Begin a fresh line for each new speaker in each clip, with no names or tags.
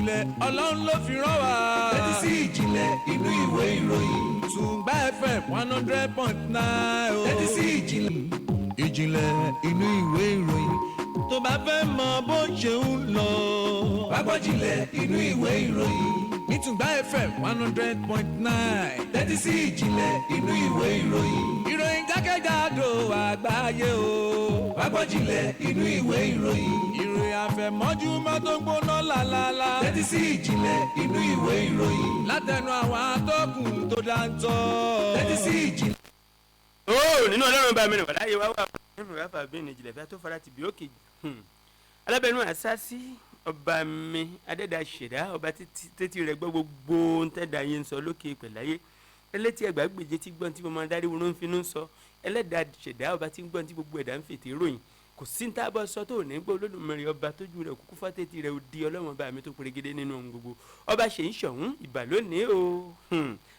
Ìjìnlẹ̀ Ọlọ́run ló fi rán wa.
Tẹ́tí sí ìjìnlẹ̀ inú ìwé ìròyìn.
Tùngbà FM 100.9 o.
Tẹ́tí sí ìjìnlẹ̀ ìjìnlẹ̀ inú ìwé ìròyìn.
Tó bá fẹ́ mọ bó ṣe ń lọ.
Wá gbọ́ jìnlẹ̀ inú ìwé ìròyìn.
Ní Tùngbà FM 100.9.
Tẹ́tí sí ìjìnlẹ̀ inú ìwé ìròyìn.
Ìròyìn jákèjádò àgbáyé o.
Wá gbọ́ jìnlẹ̀ inú ìwé ìròyìn.
Ìròyìn àfẹ̀mọ́júmọ́ tó ń gbóná lálálá.
Tẹ́tí sí ìjìnlẹ̀ inú ìwé ìròyìn.
Látẹnu àwọn atọ́kùn tó dáńtọ́.
Tẹ́tí sí ìjìnlẹ̀.
Ó nínú Ọlọ́run bá mi nù wàláyé wá wà nínú ráfà bí ní ìjìnlẹ̀ fẹ́ tó fara ti bí òkè. Alábẹ́nu àṣàṣì ọba mi adẹ́dà ṣẹ̀dá ọba títí rẹ̀ gbọ́ gbogbo ń tẹ́dà yín sọ lókè pẹ̀láyé, ẹlẹ́tì ẹgbàágbèje tí gbọ́n tí mo máa dárí wọn ń finú sọ, ẹlẹ́dà ṣẹ̀dá ọba tí gbọ́n tí gbogbo ẹ̀dá ń fètè ròyìn. Kò sí ní tábọ̀ sọ tó ní gbọ́ Olódùmarè ọba tójú rẹ̀ kúkú fàtẹ́tì rẹ̀ ó di Ọlọ́wọ́n bá mi tó perégedé nínú ohun gbogbo. Ọba ṣe ń ṣọ̀hún ìbà lónìí o,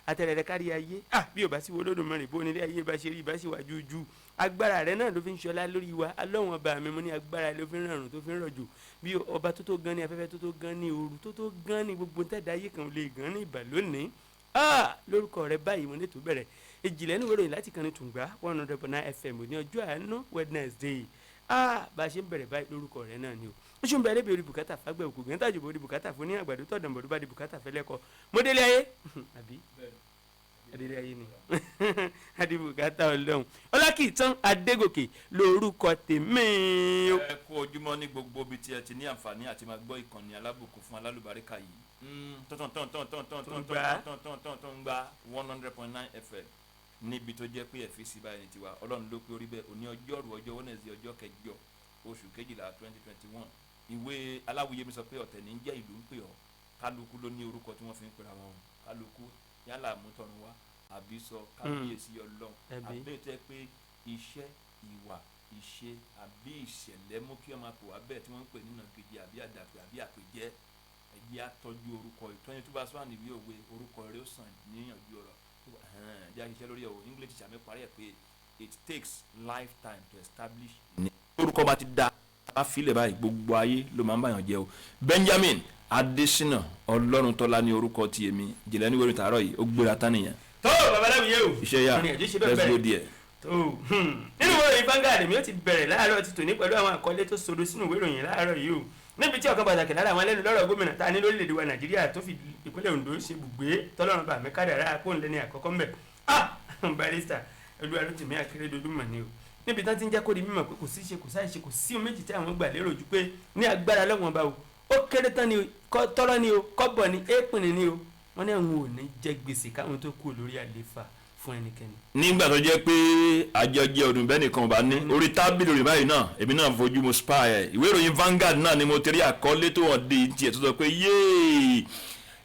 àtẹ̀rẹ̀rẹ̀ kárí ayé. Bí o bá sí wo Olódùmarè, bó nílé ayé bá ṣe rí, ìbá sì wà jújú. Agbára rẹ̀ náà ló fi ń ṣọlá lórí wa. Ọlọ́wọ́n bá mi, mo ní agbára ló fi ń rọrùn tó fi ń rọ̀jò bí ọba tó tó gan ní afẹ́fẹ́, tó tó gan ní ooru, tó tó gan ní gbogbo tẹ̀dá ayé kan lè gan ní. Ìbà lónìí lórúkọ rẹ báyìí mo ní tó bẹ̀rẹ̀ ìjìnlẹ̀ ní ìròyìn láti kan ní Tùngbà 100.9 FM ní ọjọ́ àánú Wednesday. Bá a ṣe ń bẹ̀rẹ̀ báyìí lórúkọ rẹ náà ni o. Ó ṣe ń bẹ̀rẹ̀ bí orí bùkátà fágbẹ́ òkú gẹ́ńtà jù orí bùkátà fún ní àgbàdo tọ̀dọ̀ bọ̀dọ̀ bá di bùkátà fẹ́lẹ́kọ mọ́délé ayé àbí adélé ayé ni adébùkátà. Ọlọ́run Ọlákìtàn Adégòkè lórúkọ tèmi o.
Ẹ kú ojúmọ́ ní gbogbo ibi tí ẹ ti ní àǹfààní àti máa gbọ́ ìkànnì alábùkún fún alálùbáríkà yìí, tán tán tán tán tán tán tán tán tán tán tán gba 100.9 FM, níbi tó jẹ́ pé ẹ̀fí sí báyìí ní tiwa. Ọlọ́run ló pé orí bẹ́ẹ̀. Òní ọjọ́rú, ọjọ́ Wednesday, ọjọ́ 8 oṣù 12 2021. Ìwé aláwùyé mi sọ pé ọ̀tẹ̀ ní jẹ́ ìlú ń pè ọ́. Kálukú ló ní orúkọ tí wọ́n fi ń pera wọn. Kálukú yálà àmútọ̀run wá àbí sọ kábíyèsí Ọlọ́run àbí tó yẹ pé iṣẹ́, ìwà, ìṣe àbí ìṣẹ̀lẹ̀ mú kí wọ́n máa pè wá bẹ́ẹ̀ tí wọ́n ń pè nínú kejì àbí àdàpè àbí àpèjẹ́. Ẹ̀jẹ̀ àtọ́jú orúkọ ìtọ́ni tó bá sọ àníwí òwe orúkọ rẹ̀ ó sàn níyànjú ọ̀rọ̀ ẹ̀jẹ̀ àṣìṣe lórí ẹ̀ o. English teacher mi parí ẹ̀ pé it takes lifetime to establish. Orúkọ bá ti da bá filẹ̀ báyìí, gbogbo ayé ló máa ń báyàn jẹ́ o. Benjamin Adesina Ọlọ́runtọ́lá ní orúkọ ti èmi. Jìnlẹ̀ ní wẹ́rẹ́ tààrọ̀ yìí, ó gbéra tán nìyẹn.
Tó babaláwo yẹ o.
Iṣẹ́ yá, let's go there.
Tó nínú ìwé ìròyìn Vanguard mi ó ti bẹ̀rẹ̀ láàárọ̀ ti tòní pẹ̀lú àwọn àkọlé tó sodo sínú ìwé ìròyìn láàárọ̀ yìí o, níbi tí ọ̀kan pàtàkì lára àwọn ẹlẹ́nu lọ́rọ̀ gómìnà ta ní lórílẹ̀‐èdè wa Nàìjíríà tó fi ìpínlẹ̀ Ondo ṣe bùgbé, tọ́lọ́run bá mi kádàrá kó ń lẹ́ni àkọ́kọ́ mbẹ̀, Barrister Olúwarótìmí Akérédolú mọ̀ ni o, níbi tán ti ń jẹ́ kó di mímọ̀ pé kò sí ṣe, kò sáì ṣe, kò sí ohun méjì tí àwọn gbà lérò ju pé ní agbára lọ́wọ́n bá o, ó kéré tán ni o, tọ́rọ́ ni o, kọ́bọ̀ ni, éèpìn ni o, wọ́n ní àwọn ò ní jẹ gbèsè káwọn tó kú lórí àlééfà fún ẹnikẹ́ni.
Nígbà tó jẹ́ pé àjọjẹ ọdún bẹ́ẹ̀ nìkan bá ní orí tábìlì rẹ̀ báyìí náà, èmi náà fojú mo spa ẹ̀. Ìwé ìròyìn Vanguard náà ni mo ti rí àkọlé tó wọ́n di tiẹ̀ tó sọ pé yéè,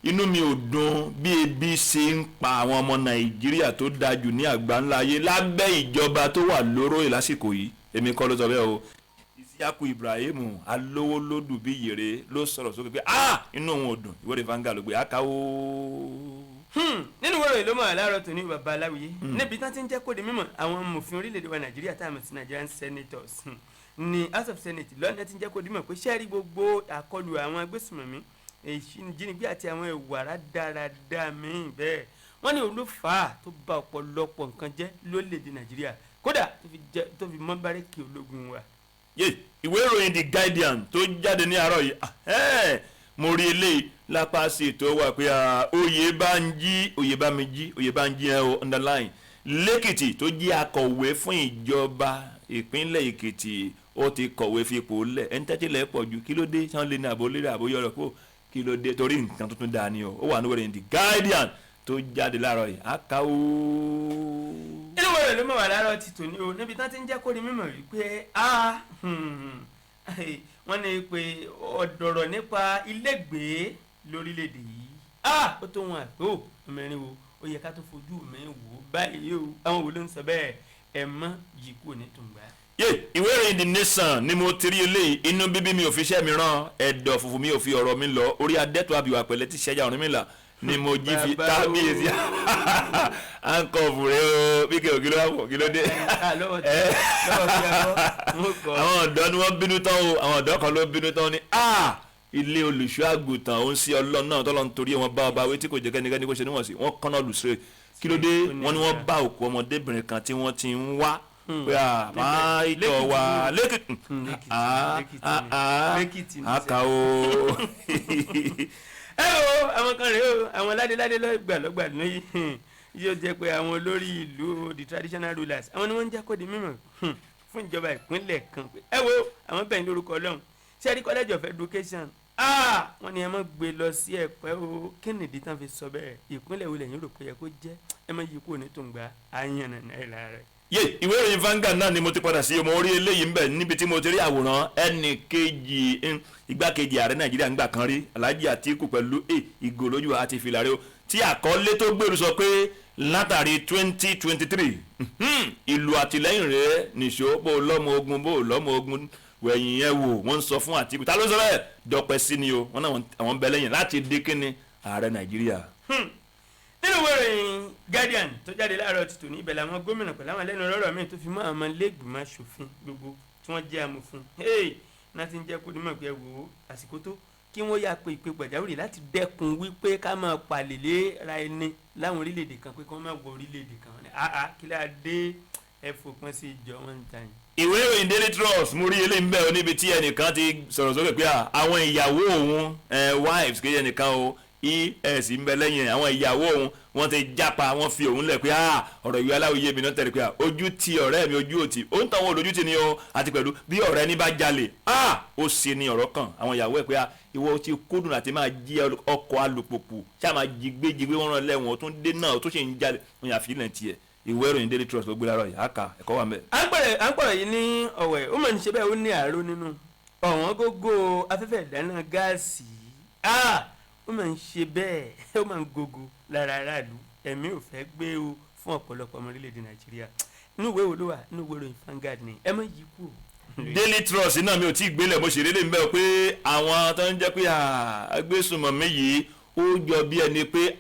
inú mi ò dùn bí ebi ṣe ń pa àwọn ọmọ Nàìjíríà tó dáa jù ní àgbáńlá ayé lábẹ́ ìjọba tó wà lóró lásìkò yìí. Èmi kọ́ ló sọ bẹ́ẹ̀ o. Isiaku Ibrahim alówólódù bí yèrè ló sọ̀rọ̀ sókè pé ah, inú òun ò dùn. Ìwé ìròyìn Vanguard ló gbé akáwó.
Nínú ìwé ìròyìn ló mọ̀ láàárọ̀ tòní, bàbá aláwìyé, níbi tán ti ń jẹ́ kó di mímọ̀ àwọn amòfin orílẹ̀-èdè wa Nàìjíríà tá a mọ̀ sí Nigerian senators ní House of Senate lọ́nà ti ń jẹ́ kó di mímọ̀ pé sẹ́ẹ̀rí gbogbo àkọlù àwọn agbésùmọ̀mí, ìjínigbé àti àwọn ìwà rádaràda míì bẹ́ẹ̀, wọ́n ní òun ló fà á tó bà ọ̀pọ̀lọpọ̀ nǹkan jẹ́ lórílẹ̀-èdè Nàìjíríà, kódà tó fi mọ́ bárẹ́kì ológun wa.
Yé, ìwé ìròyìn The Guardian tó jáde ní àárọ̀ yìí, mo rí eléyìí lápá sí ètò wà pé oyè bá ń jí, oyè bá mi jí, oyè bá ń jí ẹ o underline lẹ́kìtì tó jẹ́ akọ̀wé fún ìjọba ìpínlẹ̀ Èkìtì, ó ti kọ̀wé fipò lẹ̀. Ẹni tẹ́tí lẹ̀ pọ̀ ju kí ló dé tí wọ́n lé ní àbò lérè àbò yọ̀rọ̀ kó kí ló dé torí nǹkan tuntun dáa ni o. Ó wà ní ìwé ìròyìn The Guardian tó jáde láàárọ̀ yìí, àkàwọ́.
Inú wẹ̀rẹ̀ ló mọ̀ wà láàárọ̀ ti tòní o, níbi tán ti ń jẹ́ kó di mímọ̀ wípé wọ́n ní pé ọ̀dọ̀rọ̀ nípa ilégbèé lórílẹ̀‐èdè yìí, ó tó wọn àpò ọmọrin wo ó yẹ ká tó fojú mi wò ó báyìí o. Àwọn wo ló ń sọ bẹ́ẹ̀? Ẹ mọ́ yìí kúrò ní Tùngbà.
Yé, ìwé ìròyìn The Nation ni mo ti rí eléyìí. Inú bíbí mi ò fi iṣẹ́ mi rán, ẹ̀dọ̀ fùfú mi ò fi ọ̀rọ̀ mi lọ, orí adẹ́tọ̀ àbíwá pẹ̀lẹ́ tí ṣẹ́jà Ọ̀rúnmìlà ni mo jí fi kábíyèsí ankọ̀ọ̀fù rẹ o. Bí kò kí ló wà pọ̀, kí ló dé?
Lọ́wọ́ fi abọ́ mo kọ́.
Àwọn ọ̀dọ́ ni wọ́n bínú tán o. Àwọn ọ̀dọ́ kan ló bínú tán ni. Ilé olùṣọ́ àgùntàn òun sí Ọlọ́run náà tọ́lọ́run torí wọn bá ọba wí tí kò jẹ́ kẹ́nikẹ́ni kó ṣe níwọ̀n sí wọ́n kọ́nà lùsẹ̀. Kí ló dé? Wọ́n ní wọ́n bá òkú ọmọdébìnrin kan tí wọ́n ti ń wá pé à máa ìtọ̀ wá lẹ́kìtì
Lẹ́kìtì ní
àkà o.
Ẹ wo àwọn kan rèé o, àwọn ládéládé lọ́gbà lọ́gbà ní yóò jẹ́ pé àwọn olórí ìlú, the traditional rulers, àwọn ni wọ́n ń jẹ́ kó di mímọ̀ fún ìjọba ìpínlẹ̀ kan pé ẹ wo àwọn bẹ̀yìn lórúkọ Ọlọ́run ṣé rí College of Education, wọ́n ní ẹ má gbé lọ sí Ẹ̀pẹ́ o. Kí nìdí tán fi sọ bẹ́ẹ̀? Ìpínlẹ̀ wo lẹ́yìn rò pé yẹ kó jẹ́? Ẹ má yí kúrò ní tòǹgbà àyànnà náírà rẹ̀.
Yé, ìwé ìròyìn Vanguard náà ni mo ti padà sí. Mo rí eléyìí ńbẹ níbi tí mo ti rí àwòrán ẹnì kejì, igbákejì ààrẹ Nàìjíríà ńgbà kan rí, Alhaji Atiku, pẹ̀lú ìgò lójú àti ìfìlà rẹ̀ o, tí àkọlé tó gbèrú sọ pé látàrí 2023 ìlú àtìlẹ́yìn rẹ̀ nìṣó, bó o lọ́mọ ogun, bó o lọ́mọ ogun wẹ̀yìn yẹn wò. Wọ́n ń sọ fún Atiku, ta ló sọ bẹ́ẹ̀? Dọ̀pẹ́ sí ni o. Wọ́n náà àwọn ń bẹ lẹ́yìn láti dé kíni ààrẹ Nàìjíríà.
Nínú ìwé ìròyìn Guardian tó jáde láàárọ̀ tuntun ní ibẹ̀ làwọn gómìnà pẹ̀lú àwọn ẹlẹ́nu ọlọ́rọ̀ míì tó fi mọ́ àwọn ọmọlẹ́gbìmọ̀ aṣòfin gbogbo tí wọ́n jẹ́ amòfin, hey, náà ti ń jẹ́ kó ní mọ̀ pé ẹ wò ó, àsìkò tó kí wọ́n yà pé ìpè pàjáwìrì láti dẹ́kun wípé ká máa pàlèlé ra ẹni láwọn orílẹ̀-èdè kan, pé kí wọ́n má wọ orílẹ̀-èdè kan. Ní àá kí láà dé, ẹ fòpin sí ìjọ wọn ta yìí.
Ìwé ìròyìn Daily Trust, mo rí eléyìí ń bẹ̀ ọ́ níbi tí ẹnìkan ti sọ̀rọ̀ sókè pé àwọn ìyàwó òun, wives kì í ṣe ẹnìkan o, es ń bẹ lẹ́yìn ẹ̀, àwọn ìyàwó òun wọ́n ti jápa, wọ́n fi òun lẹ̀ pé ọ̀rọ̀ ìwé aláwìyé mi náà tẹ̀lé pé ojú ti ọ̀rẹ́ mi, ojú òtì ó ń tàn wọ́n lójú tì ní o, àti pẹ̀lú bí ọ̀rẹ́ ní bá jalè, ó sì ní ọ̀rọ̀ kan àwọn ìyàwó ẹ̀ pé ìwọ ti kúndùn àti máa jí ọkọ̀ alùpùpù ṣáà máa jí gbé jí gbé, wọ́n rán lẹ́wọ̀n, ó tún dé náà, ó tún ṣe ń jalè, wọ́n yà fílẹ̀ tiẹ̀. Ìwé ìròyìn Daily Trust ló gbé láàárọ̀ yìí, àkà ẹ̀kọ́ wà mẹ́.
À ń pẹ̀rẹ̀ yìí ní ọ̀wẹ̀, ó mọ̀ ní ṣe bẹ́ẹ̀, ó ní àárọ̀ nínú ọ̀wọ́n gógó afẹ́fẹ́ ìdáná gáàsì yìí. Ó máa ń ṣe bẹ́ẹ̀, ó máa ń gogo lára aráàlú, ẹ̀mí ò fẹ́ gbé o fún ọ̀pọ̀lọpọ̀ ọmọ orílẹ̀-èdè Nàìjíríà. Inú ìwé wo ló wà? Inú ìwé ìròyìn Vanguard ni, ẹ má yí kú.
Daily Trust náà mi ò tí ì gbélé, mo ṣèlérí ń bẹ́ ọ pé àwọn tó ń jẹ́ pé agbésùnmọ̀mí yìí, ó jọ bí ẹni pé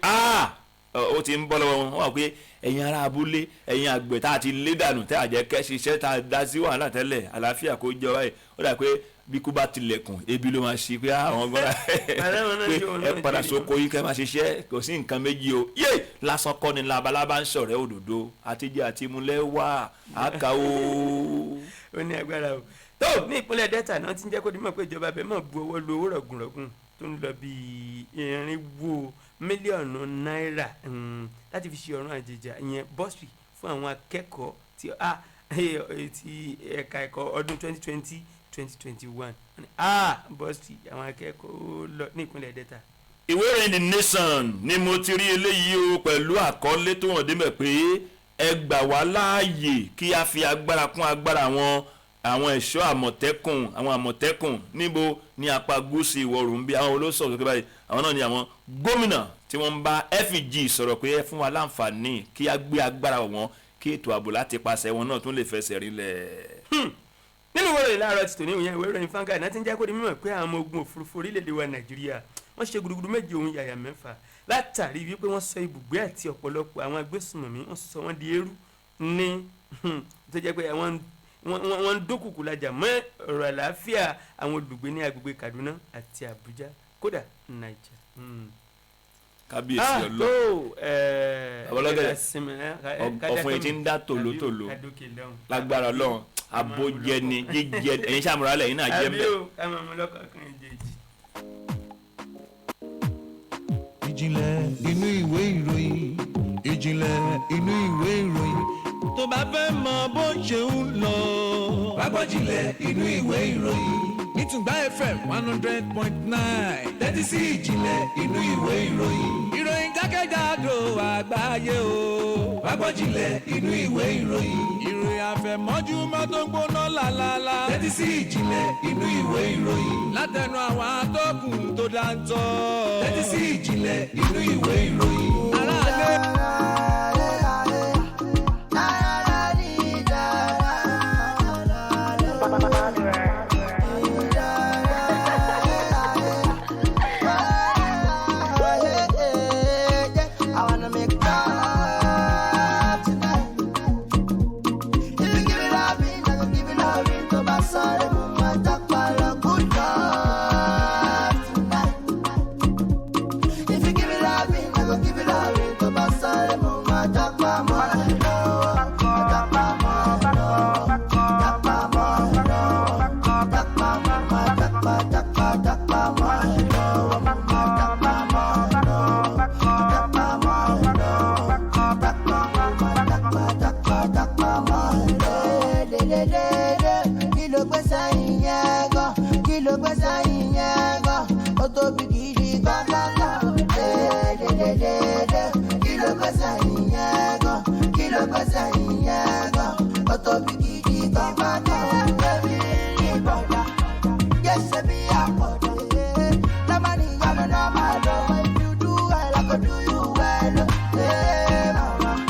ó ti ń bọ́ lọ́wọ́ wọn. Wọ́n wà pé ẹ̀yin ará abúlé, ẹ̀yin àgbẹ̀ tá a ti lé dànù, tẹ́ àjẹ́ kẹ́ ṣiṣẹ́ tá a dá sí wàhálà tẹ́lẹ̀, àlàáfíà kó jọ báyìí. Ó dà pé bí kú bá tilẹ̀kùn, ebi ló máa ṣe pé àwọn gbọ́dọ̀ pé ẹ padà sóko yín kẹ́ máa ṣiṣẹ́, kò sí nǹkan méjì o. Yé lásán kọ́ ni labalábá ń ṣọ̀rẹ́ òdòdó, àtijọ́ àti ìmúlẹ̀ wà á kà ó.
Ó ní agbára o. Tó ní ìpínlẹ̀ Delta náà ti ń jẹ́ kó dimọ̀ pé ìjọba abẹ́ mọ̀ bu ọwọ́ lu owó rọ̀gùnrọ̀gùn tó ń lọ bíi 400 mílíọ̀nù náírà láti fi ṣe ọ̀run àjèjà, ìyẹn bursary, fún àwọn akẹ́kọ̀ọ́ tí a ti ẹ̀ka ẹ̀kọ́ ọdún 2020 2021, bursary àwọn akẹ́kọ̀ọ́ lọ ní ìpínlẹ̀ Delta.
Ìwé ìròyìn The Nation ni mo ti rí eléyìí o, pẹ̀lú àkọlé tó hàn débẹ̀ pé ẹ gbà wá láàyè kí a fi agbára kún agbára àwọn ẹ̀ṣọ́ àmọ̀tẹ́kùn, àwọn àmọ̀tẹ́kùn níbo? Ní apá gúúsù ìwọ̀ oòrùn bí. Àwọn olóṣòwò sókè báyìí, àwọn náà ni àwọn gómìnà tí wọ́n ń bá FG sọ̀rọ̀ pé ẹ fún wa láǹfààní kí a gbé agbára wọ̀ wọ́n, kí ètò ààbò láti paṣẹ wọn náà tún lè fẹsẹ̀ rinlẹ̀.
Nínú ìwé ìròyìn láàárọ̀ ti tòní, ìyẹn ìwé ìròyìn Vanguard náà ti ń jẹ́ kó di mímọ̀ pé àwọn ọmọ ogun òfurufú orílẹ̀-èdè wa Nàìjíríà wọ́n ṣe gudugudu méje ohun yàyà mẹ́fà látàrí wípé wọ́n sọ ibùgbé àti ọ̀pọ̀lọpọ̀ àwọn agbésùnmọ̀mí, wọ́n sọ wọ́n di eérú ní tó jẹ́ pé àwọn wọ́n ń dúnkùkù lajà mọ́ ọ̀rọ̀ àlàáfíà àwọn olùgbé ní agbègbè Kaduna àti Abuja, kódà Niger.
Kábíyèsí Ọlọ́run! Ọlọ́gẹ̀dẹ̀, ọ̀fun yìí ti ń dá tòlótòló. Lágbára Ọlọ́run, abójẹni jíjẹ ẹ̀yin sàmúralẹ̀ ẹ̀yin náà jẹ́
àbí
mbẹ́.
O ká máa mú lọ́kọ̀ọ̀kan ìjèjì.
Ìjìnlẹ̀ inú ìwé ìròyìn, ìjìnlẹ̀ inú ìwé ìròyìn. Tó bá fẹ́ mọ bó ṣe ń lọ. Wá gbọ́ jìnlẹ̀ inú ìwé ìròyìn nítùgbà FM 100.9. Tẹ́tí sí ìjìnlẹ̀ inú ìwé ìròyìn. Ìròyìn jákèjádò àgbáyé o. Wá gbọ́ jìnlẹ̀ inú ìwé ìròyìn. Ìròyìn àfẹ̀mọ́júmọ́ tó ń gbóná lálálá. Tẹ́tí sí ìjìnlẹ̀ inú ìwé ìròyìn. Látẹnu àwọn atọ́kùn tó dáńtọ́. Tẹ́tí sí ìjìnlẹ̀ inú ìwé ìròyìn. Aráalé.
I wanna make love tonight. If you give me loving, I go give you loving. To bá sáré, mo máa jápa lọ. Good love. gbé sẹ́yìn yẹn gan? Kí ló gbé sẹ́yìn yẹn gan? Ó tóbi gidi gan bàtà. Baby, ní bọ̀dà. Yes, be a bọ̀dà. Normally, I don't know my love. If you do well, I go do you well. Hey, mama,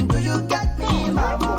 do you get me, mama?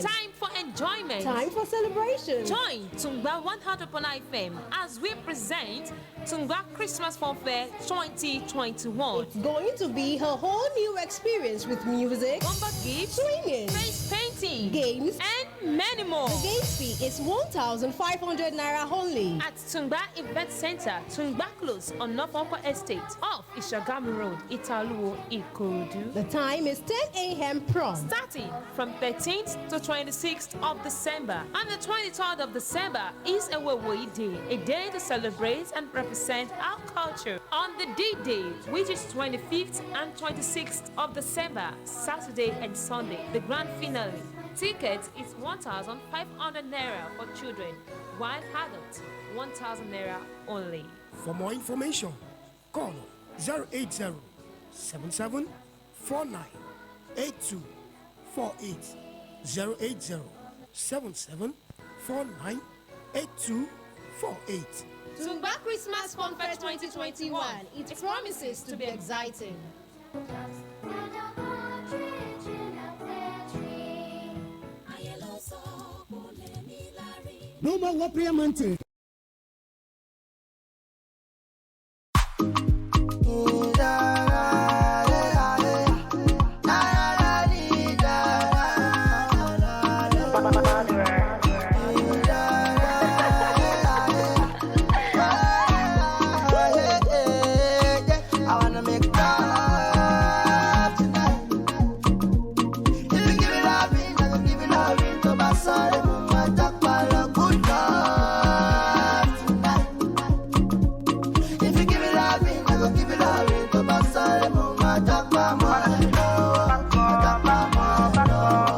Time for enjoyment.
Time for celebration.
Join Tungba 100.9 FM as we present Tungba Christmas Fun Fair 2021.
It's going to be a whole new experience with music,
Bumper gifts,
swimming,
face painting,
games,
and many more.
The gate fee is 1,500 naira only.
At Tungba Event Center, Tungba Close on North Onko Estate, off Ishagamu Road, Italuo, Ikorodu.
The time is 10 a.m. prompt.
Starting from 13th to 26th of December. And the 23rd of December is a Wewoyi Day, a day to celebrate and represent our culture. On the D-Day, which is 25th and 26th of December, Saturday and Sunday, the grand finale. Ticket is 1,500 naira for children, while adults 1,000 naira only.
For more information, call 080 77 49 82 48 080 77 49 82 48.
Tungba Christmas Fun Fair 2021. It promises to be exciting.
No more war prayer mountain.
I wanna make love tonight. If you give me loving, I go give you loving. Tó bá sáré, mo máa jápa lọ. Good love tonight. If you give me loving, I go give you loving. Tó bá sáré, mo máa jápa mọ́ ẹ lọ́wọ́. Jápa mọ́ ẹ lọ́wọ́.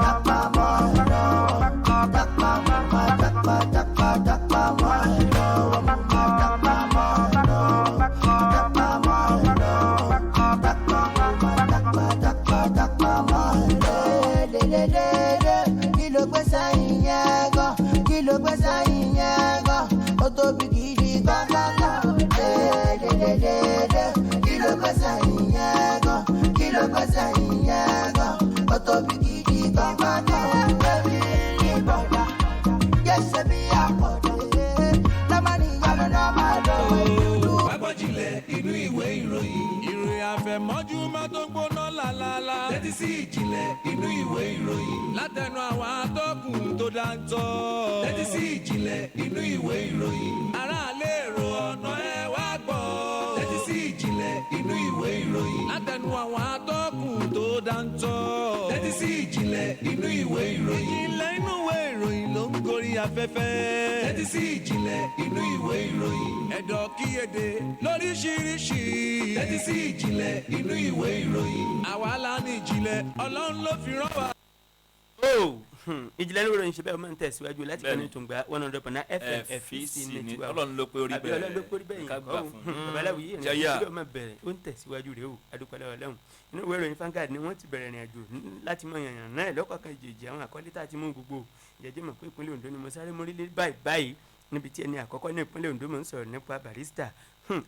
Jápa mọ́ ẹ lọ́wọ́. Jápa mọ́, máa jápa, jápa, jápa mọ́ ẹ lọ́wọ́. Mo máa jápa mọ́ ẹ lọ́wọ́. Jápa mọ́ ẹ lọ́wọ́. Jápa mọ́, máa jápa, jápa, jápa mọ́ ẹ lọ́wọ́. Dédédédé, kí ló gbé sẹ́yìn yẹn gan? Kí ló gbé sẹ́yìn yẹn gan? Ó tóbi gidi gan gan gan. Dédédédé, kí ló gbé sẹ́yìn yẹn gan? Kí ló gbé sẹ́yìn yẹn gan? Ó tóbi gidi gan gan gan. Baby, ní bọ̀dà, yes, be a bọ̀dà. Normally, I don't know my love.
Agbọ́jìnlẹ̀ inú ìwé ìròyìn. Ìròyìn àfẹ̀mọ́júmọ́ tó ń gbóná lálálá. Tẹ́tí sí ìjìnlẹ̀ inú ìwé ìròyìn. Látẹnu àwọn atọ́kùn tó dáńtọ́. Tẹ́tí sí ìjìnlẹ̀ inú ìwé ìròyìn. Aráàlú èrò ọ̀nà ẹ wá gbọ́. Tẹ́tí sí ìjìnlẹ̀ inú ìwé ìròyìn. Látẹnu àwọn atọ́kùn tó dáńtọ́. Tẹ́tí sí ìjìnlẹ̀ inú ìwé ìròyìn. Ìjìnlẹ̀ inú ìwé ìròyìn ló ń gorí afẹ́fẹ́. Tẹ́tí sí ìjìnlẹ̀ inú ìwé ìròyìn. Ẹ̀dọ̀ kíyèdè lóríṣiríṣi. Tẹ́tí sí ìjìnlẹ̀ inú ìwé ìròyìn. Àwa la ní ìjìnlẹ̀, Ọlọ́run ló fi rán wa.
Oh, ìjìnlẹ̀ ní ìròyìn ṣe bẹ́ẹ̀, ó máa ń tẹ̀síwájú láti
Bẹ́ẹ̀ni.
kọ́ni Tungba 100.9 FM
FEC
ní
ni
tiwa.
Ọlọ́run ló pé orí
Àbí
bẹ́ẹ̀.
Ọlọ́run ló pé orí bẹ́ẹ̀
Ká
yìí
gbà
kọ́
fún un.
babaláwo yìí ìrìn
Jẹ́yà.
àjò máa bẹ̀rẹ̀, ó ń tẹ̀síwájú rèé o. Adúpẹ́lẹ́ Ọlọ́run. Inú ìwé ìròyìn Vanguard ni wọ́n ti bẹ̀rẹ̀ ìrìn àjò láti mọ yànyàn náà lọ́kọ̀ọ̀kan ìjèjì àwọn àkọlé tá a ti mú gbogbo ìjẹ́jẹ́ mọ̀ pé ìpínlẹ̀ Ondo ni mo sáré mórílẹ̀ báyìí báyìí, níbi tí ẹni àkọ́kọ́ ní ìpínlẹ̀ Ondo mọ̀ ń sọ̀rọ̀ nípa barrister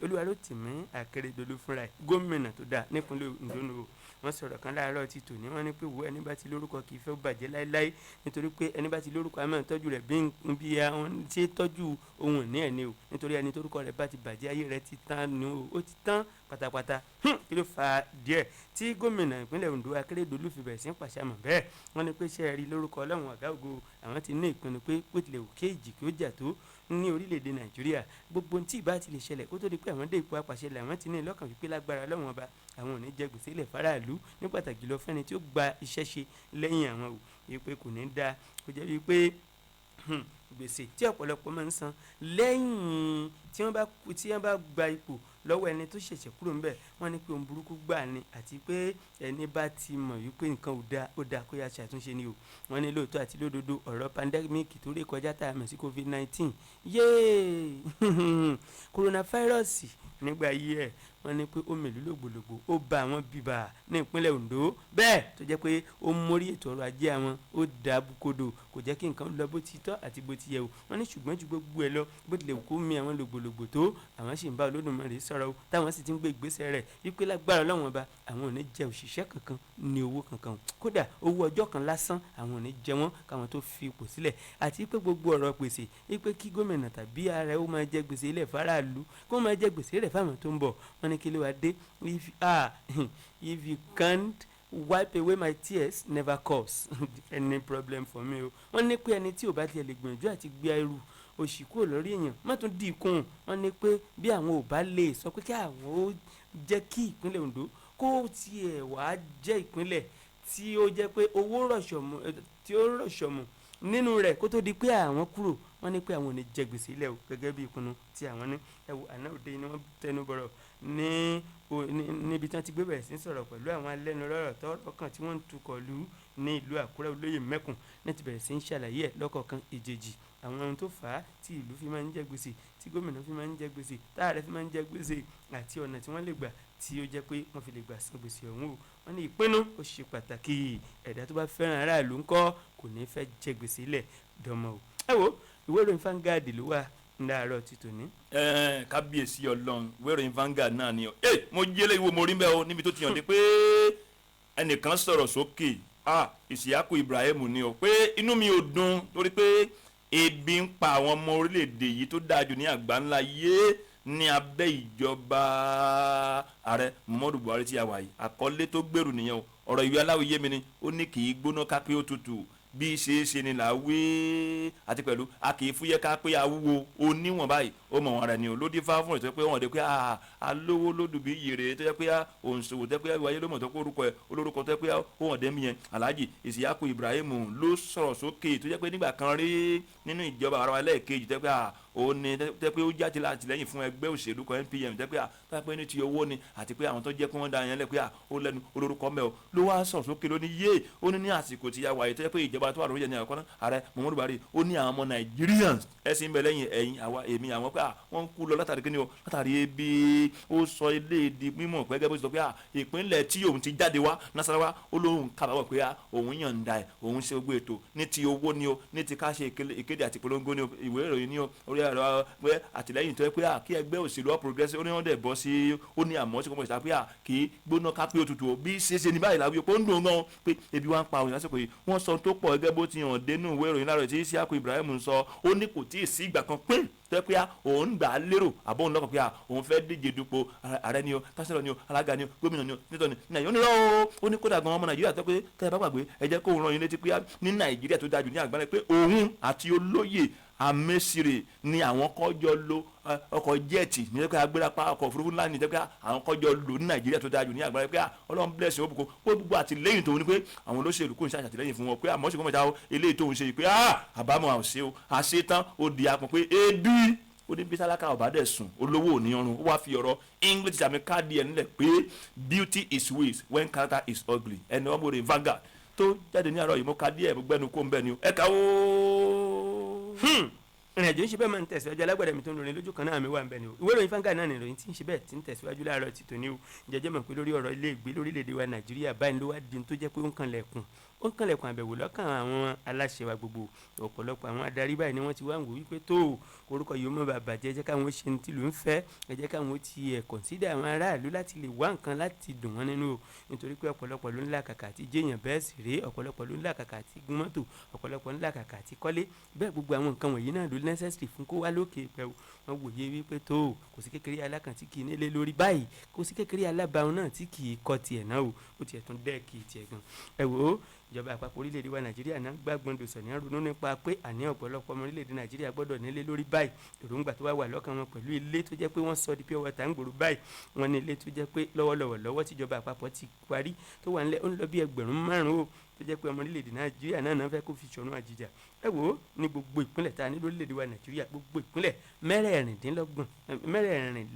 Olúwarótìmí Akérédolú fúnra ẹ̀, gómìnà tó dáa nípínlẹ̀ Ondo nù o. Wọ́n sọ̀rọ̀ kan láàárọ̀ ti tòní, wọ́n ní pé wo ẹni bá ti lórúkọ kì í fẹ́ bàjẹ́ láéláé, nítorí pé ẹni bá ti lórúkọ a máa tọ́jú rẹ̀ bí bí àwọn ṣe tọ́jú ohun ìní ẹ̀ ni o, nítorí ẹni tórúkọ rẹ̀ bá ti bàjẹ́, ayé rẹ̀ ti tán ni o, ó ti tán pátápátá. Kí ló fa díẹ̀ tí gómìnà ìpínlẹ̀ Ondo Akérédolú fi bẹ̀rẹ̀ sí í pàṣẹ àmọ̀ bẹ́ẹ̀? Wọ́n ní pé ṣe é rí lórúkọ Ọlọ́run ọ̀gá ògo, àwọn ti ní ìpinnu pé bó tilẹ̀ wù kéèjì kí ó jà tó ní orílẹ̀-èdè Nàìjíríà, gbogbo ohun tí ìbá ti lè ṣẹlẹ̀ kó tó di pé àwọn dé ipò apàṣẹ làwọn ti ní lọ́kàn wípé lágbára Ọlọ́run ọba, àwọn ò ní jẹ gbèsè ilẹ̀ faraàlú, ní pàtàkì jùlọ fẹ́ni tí ó gba iṣẹ́ ṣe lẹ́yìn àwọn o, wípé kò ní dáa kó jẹ́ wípé gbèsè tí ọ̀pọ̀lọpọ̀ máa ń san lẹ́yìn tí wọ́n bá kú, tí wọ́n bá gba ipò lọ́wọ́ ẹni tó ṣẹ̀ṣẹ̀ kúrò ńbẹ̀, wọ́n ní pé ohun burúkú gbà ni, àti pé ẹni bá ti mọ̀ wípé nǹkan ò dáa, ó dáa kó yá ṣàtúnṣe ni o. Wọ́n ní lóòótọ́ àti lódodo, ọ̀rọ̀ pandemic tó ré kọjá tá a mọ̀ sí COVID-19, yéé, coronavirus nígbà yí ẹ̀ wọ́n. Wọ́n ní pé ó mèlú lògbòlògbò, ó ba àwọn bíbà ní ìpínlẹ̀ Ondo, bẹ́ẹ̀ tó jẹ́ pé ó mórí ètò ọrọ̀ ajé àwọn, ó dà kodò, kò jẹ́ kí nǹkan lọ bó ti tọ́ àti bó ti yẹ o. Wọ́n ní ṣùgbọ́n ju gbogbo ẹ lọ, bó tilẹ̀ kó mi àwọn lògbòlògbò tó, àwọn sì ń bá Olódùmarè sọ̀rọ̀ o, táwọn sì ti ń gbé ìgbésẹ̀ rẹ̀ wípé lágbára Ọlọ́run Ọba, àwọn ò ní jẹ òṣìṣẹ́ kankan ní owó kankan o. Kódà owó ọjọ́ kan lásán, àwọn ò ní jẹ wọ́n káwọn tó fi ipò sílẹ̀. Àti pé gbogbo ọ̀rọ̀ gbèsè wípé kí gómìnà tàbí ààrẹ ó máa jẹ gbèsè ilẹ̀ faraàlú, kó máa jẹ gbèsè rẹ̀ fáwọn tó ń bọ̀, wọ́n ní kí ló wá dé? If you can't wipe away my tears, never cause any problem for me o. Wọ́n ní pé ẹni tí ò bá tiẹ̀ lè gbìyànjú àti gbé ẹrù òṣì kúrò lórí èèyàn, má tún dì í kún un. Wọ́n ní pé bí àwọn ò bá lè sọ pé kí àwọn ó jẹ́ kí ìpínlẹ̀ Ondo kó tiẹ̀ wá jẹ́ ìpínlẹ̀ tí ó jẹ́ pé owó rọ̀ṣọ̀mù tí ó rọ̀ṣọ̀mù nínú rẹ̀ kó tó di pé àwọn kúrò, wọ́n ní pé àwọn ò ní jẹ gbèsè ilẹ̀ o, gẹ́gẹ́ bí ìpinnu tí àwọn ní. Ẹ wo, àná òde ni wọ́n tẹnu bọ̀rọ̀ ní níbi tí wọ́n ti gbé bẹ̀rẹ̀ sí ń sọ̀rọ̀ pẹ̀lú àwọn alẹ́nulọ́rọ̀ tọ́rọ̀ kàn tí wọ́n ń tukọ̀ lù ní ìlú Àkúrẹ́. Olóyè Mẹ́kùn ní ti bẹ̀rẹ̀ sí ń ṣàlàyé ẹ̀ lọ́kọ̀ọ̀kan ìjèjì, àwọn ohun tó fà á tí ìlú fi máa ń jẹ gbèsè, tí gómìnà fi máa ń jẹ gbèsè, táàrẹ fi máa ń jẹ gbèsè, àti ọ̀nà tí wọ́n lè gbà tí ó jẹ́ pé wọ́n fi lè gbà san gbèsè ọ̀hún o. Wọ́n ní ìpinnu ó ṣe pàtàkì. Ẹ̀dá tó bá fẹ́ràn aráàlú ńkọ́ kò ní fẹ́ jẹ gbèsè ilẹ̀ dánmọ́ o. Ẹ wo, ìwé ìròyìn Vanguard ló wà láàárọ̀ ti tòní.
Kábíyèsí Ọlọ́run, ìwé ìròyìn Vanguard náà ni o. Ẹ mo jẹ́lẹ̀ ìwé mo rí bẹ́ẹ̀ o, níbi tó ti hàn dé pé ẹnìkan sọ̀rọ̀ sókè, ah, Ìsìyákù Ibrahim ni o, pé inú mi ò dùn torí pé ebi ń pa àwọn ọmọ orílẹ̀-èdè yìí tó dáa jù ní àgbáńlá yé ní abẹ́ ìjọba ààrẹ Muhammadu Buhari tí a wà yìí. Àkọlé tó gbèrú nìyẹn o. Ọ̀rọ̀ ìwé aláwìyé mi ni ó ní kì í gbóná ká pé ó tutù, bí ṣe é ṣe ni là á wí, àti pẹ̀lú a kì í fúyẹ́ ká pé awúwo oníwọ̀n báyìí ó mọ̀ wọn rẹ̀ ni o. Ló dífá fún ètò pé wọ́n dé pé alówó lódù bí yèrè tó yẹ pé òǹṣòwò tó yẹ pé wáyé ló mọ̀ tó kó orúkọ ẹ̀ olórúkọ tó yẹ pé ó wọ̀n dẹ́mi yẹn, Alhaji Isiyaku Ibrahim ló sọ̀rọ̀ sókè, tó yẹ pé nígbà kan rí nínú ìjọba ara wa lẹ́ẹ̀kejì, tó yẹ pé ó ní tó yẹ pé ó jáde látìlẹ́yìn fún ẹgbẹ́ òṣèlú kan NPM, tó yẹ pé tó yẹ pé ní ti owó ni àti pé àwọn tó jẹ́ pé wọ́n da yẹn lẹ́ pé ó lẹ́nu olórúkọ mẹ́ o, ló wá sọ̀rọ̀ sókè lónìí yé. Ó ní ní àsìkò tí a wà yìí, tó yẹ pé ìjọba tó wà lórí ẹ̀ ní àkọ́kọ́ náà, ààrẹ Muhammadu Buhari, ó ní àwọn ọmọ Nigerians ẹ̀sìn bẹ lẹ́yìn ẹ̀yìn àwa èmi àwọn pé wọ́n ń kú lọ látàrí kíni o, látàrí ebi. Ó sọ ilé di mímọ̀ pé gẹ́gẹ́ bó ti sọ pé ìpínlẹ̀ tí òun ti jáde wá, Nasarawa, ó lóun kábàámọ̀ pé òun yànda ẹ̀, òun ṣe gbogbo ètò ní ti owó ni o, ní ti ká ṣe ìkéde àti ìpolongo ni o, ìwé ìròyìn ni o, orí ẹ̀rọ pé àtìlẹ́yìn tó yẹ pé kí ẹgbẹ́ òṣèlú All Progressives, ó ní wọ́n dẹ̀ bọ́ sí. Ó ní àmọ́ sí kọ́mọ̀ ìta pé kì í gbóná ká pé òtútù o, bí ṣeéṣe ní báyìí làwọn yòókù ń dùn gan pé ebi wá ń pa òyìn lásìkò yìí. Wọ́n sọ tó pọ̀ gẹ́gẹ́ bó ti hàn dénú ìwé ìròyìn láàárọ̀ tí Isiaku Ibrahim ń sọ. Ó ní kò tí ì sí ìgbà kan pé tẹ́ pé òun gbà á lérò àbọ̀ òun lọ́kàn pé òun fẹ́ díje dupò ààrẹ ni o, kánsílọ̀ ni o, alága ni o, gómìnà ni o, nítorí ní Nàìjíríà. Ó ní lọ́wọ́, ó ní kódà gan ọmọ Nàìjíríà tó pé tẹ́ ẹ bá gbàgbé, ẹ jẹ́ kó òun rán yín létí pé ní Nàìjíríà tó dájú ní àgbáńlẹ̀ pé òun àti olóyè Amesire ni àwọn kọjọ lo ọkọ̀ jẹ́ẹ̀tì ní pé agbérapá ọkọ̀ òfurufú ńlá ní pé àwọn kọjọ lò ní Nàìjíríà tó dájú ní àgbáńlẹ̀, pé Ọlọ́run bless ó bùkún pé gbogbo àtìlẹ́yìn tòun ni pé àwọn olóṣèlú kò ń ṣe àtìlẹ́yìn fún wọn, pé àmọ́ ṣe kó mọ̀ta eléyìí tóun ṣe yìí pé àbámọ̀ àṣe o àṣetán ó di apọ̀ pé ebi ó ní bí tálákà ọ̀bá dẹ̀ sùn, olówó ò ní ọrùn. Ó wá fi ọ̀rọ̀ English àmì káàdì ẹ̀ nílẹ̀ pé beauty is waste when character is ugly. Ẹni wọ́n bòrè Vanguard tó jáde ní àárọ̀ yìí, mo ka díẹ̀, mo gbẹ́nu kó ń bẹ́ẹ̀ ni o, ẹ̀ka ó.
Ìrìn àjò ń ṣe bẹ́ẹ̀ máa ń tẹ̀síwájú. Alágbàdà mi tó ń lórin lójú kan náà mi wà ń bẹ̀ ni o. Ìwé ìròyìn Vanguard náà ni ìròyìn tí ń ṣe bẹ́ẹ̀ tí ń tẹ̀síwájú láàárọ̀ ti tòní o. Jẹjẹ́ mọ̀ pé lórí ọ̀rọ̀ ilé ìgbé lórílẹ̀‐èdè wa Nàìjíríà báyìí ló wá di tó jẹ́ pé ó ń kànlẹ̀kùn àbẹ̀wò lọ́kàn àwọn aláṣẹ wa gbogbo. Ọ̀pọ̀lọpọ̀ àwọn adarí báyìí ni wọ́n ti wá ń wò wípé tó orúkọ yìí ó mọ̀ bàbà jẹ́, jẹ́ káwọn ṣe ní tìlú ń fẹ́, ẹ jẹ́ káwọn ti ẹ̀ consider àwọn aráàlú láti lè wá nǹkan láti dùn wọ́n nínú o, nítorí pé ọ̀pọ̀lọpọ̀ ló ń làkàkà àti jẹ́yàn, bẹ́ẹ̀ sì rèé ọ̀pọ̀lọpọ̀ ló ń làkàkà àti gun mọ́tò, ọ̀pọ̀lọpọ̀ ń làkàkà àti kọ́lé. Bẹ́ẹ̀ gbogbo àwọn nǹkan wọ̀nyí náà ló necessary fún kó wá lókè pẹ̀lú. Wọ́n wòye wípé tó kò sí kékeré alákàn tí kì í nílé lórí báyìí, kò sí kékeré alábàáhùn náà tí kì í kọ́ tiẹ̀ náà o, ó tiẹ̀ tún dẹ́ẹ̀kì tiẹ̀ gan. Ẹ wò ó, ìjọba àpapọ̀ orílẹ̀-èdè wa Nàìjíríà náà gbàgbọ́n dòsàn ní ronú nípa pé àní ọ̀pọ̀lọpọ̀ ọmọ orílẹ̀-èdè Nàìjíríà gbọ́dọ̀ nílé lórí báyìí. Èròǹgbà tó wá wà lọ́kàn wọn pẹ̀lú ilé tó jẹ́ pé wọ́n sọ di pure water ń gbòòrò báyìí, wọ́n ní ilé tó jẹ́ pé lọ́wọ́lọ́wọ́ lọ́wọ́ tíjọba àpapọ̀ ti parí tó wà nílẹ̀, ó ń lọ bí 5,000 o, tó jẹ́ pé ọmọ orílẹ̀-èdè Nàìjíríà náà náà fẹ́ kó fi ṣọ̀run àjìjà. Ẹ wò ó, ní gbogbo ìpínlẹ̀ tá a ní lórílẹ̀-èdè wa Nàìjíríà, gbogbo ìpínlẹ̀ 26,